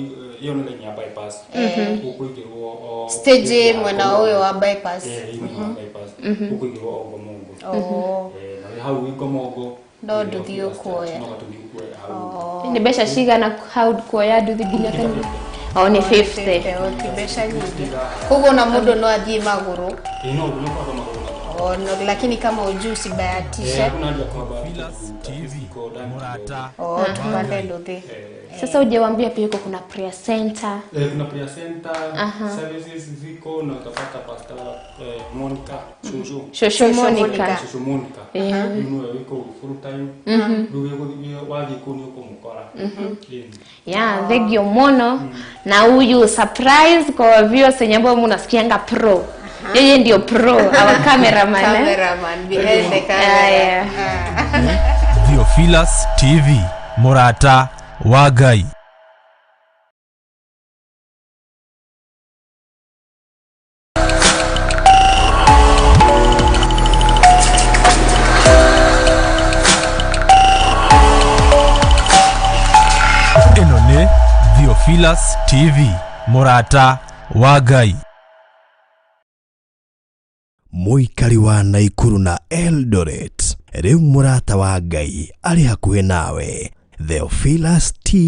ĩyo nĩ line ya bypass. Ũkũingĩrwo o Stage mwena ũyũ wa bypass. Ĩ mwena wa bypass. Ũkũingĩrwo o Ngomongo. Oh. Na wĩ hau wĩ Ngomongo No nduthi ũkuoya. No gatuthi ũkuoya hau. Nĩ mbeca cigana hau kuoya nduthi nginya kanitha? O nĩ 50. Oh, ti mbeca nyingĩ. Koguo na mũndũ no athiĩ magũrũ. Ĩ no no kwamba magũrũ na Oh, no, lakini kama ujui usibahatishe. Hakuna haja ya kwamba Theophilus TV iko ndani mũrata Oh, tupande nduthi. Sasa ujewambia pia huko kuna prayer center. Kuna prayer center services ziko na utapata Pastor Monica Shosho. Shosho Monica. Monica. Shosho Monica. Rĩu nĩwe wĩ kũu full time. Rĩu wathiĩ kũu nĩ ũkũmũkora. Ĩni. Yeah, thank you mono. Na huyu surprise kwa viewers wenye ambao mnasikianga pro. Yeye ndio pro, our cameraman. Eh? Cameraman behind the camera. Yeah. Theophilus TV mũrata wa Ngai. Ĩno nĩ Theophilus TV mũrata wa Ngai. Mũikari wa Naikuru na Eldoret, rĩu mũrata wa Ngai arĩ hakuhĩ nawe. Theophilus T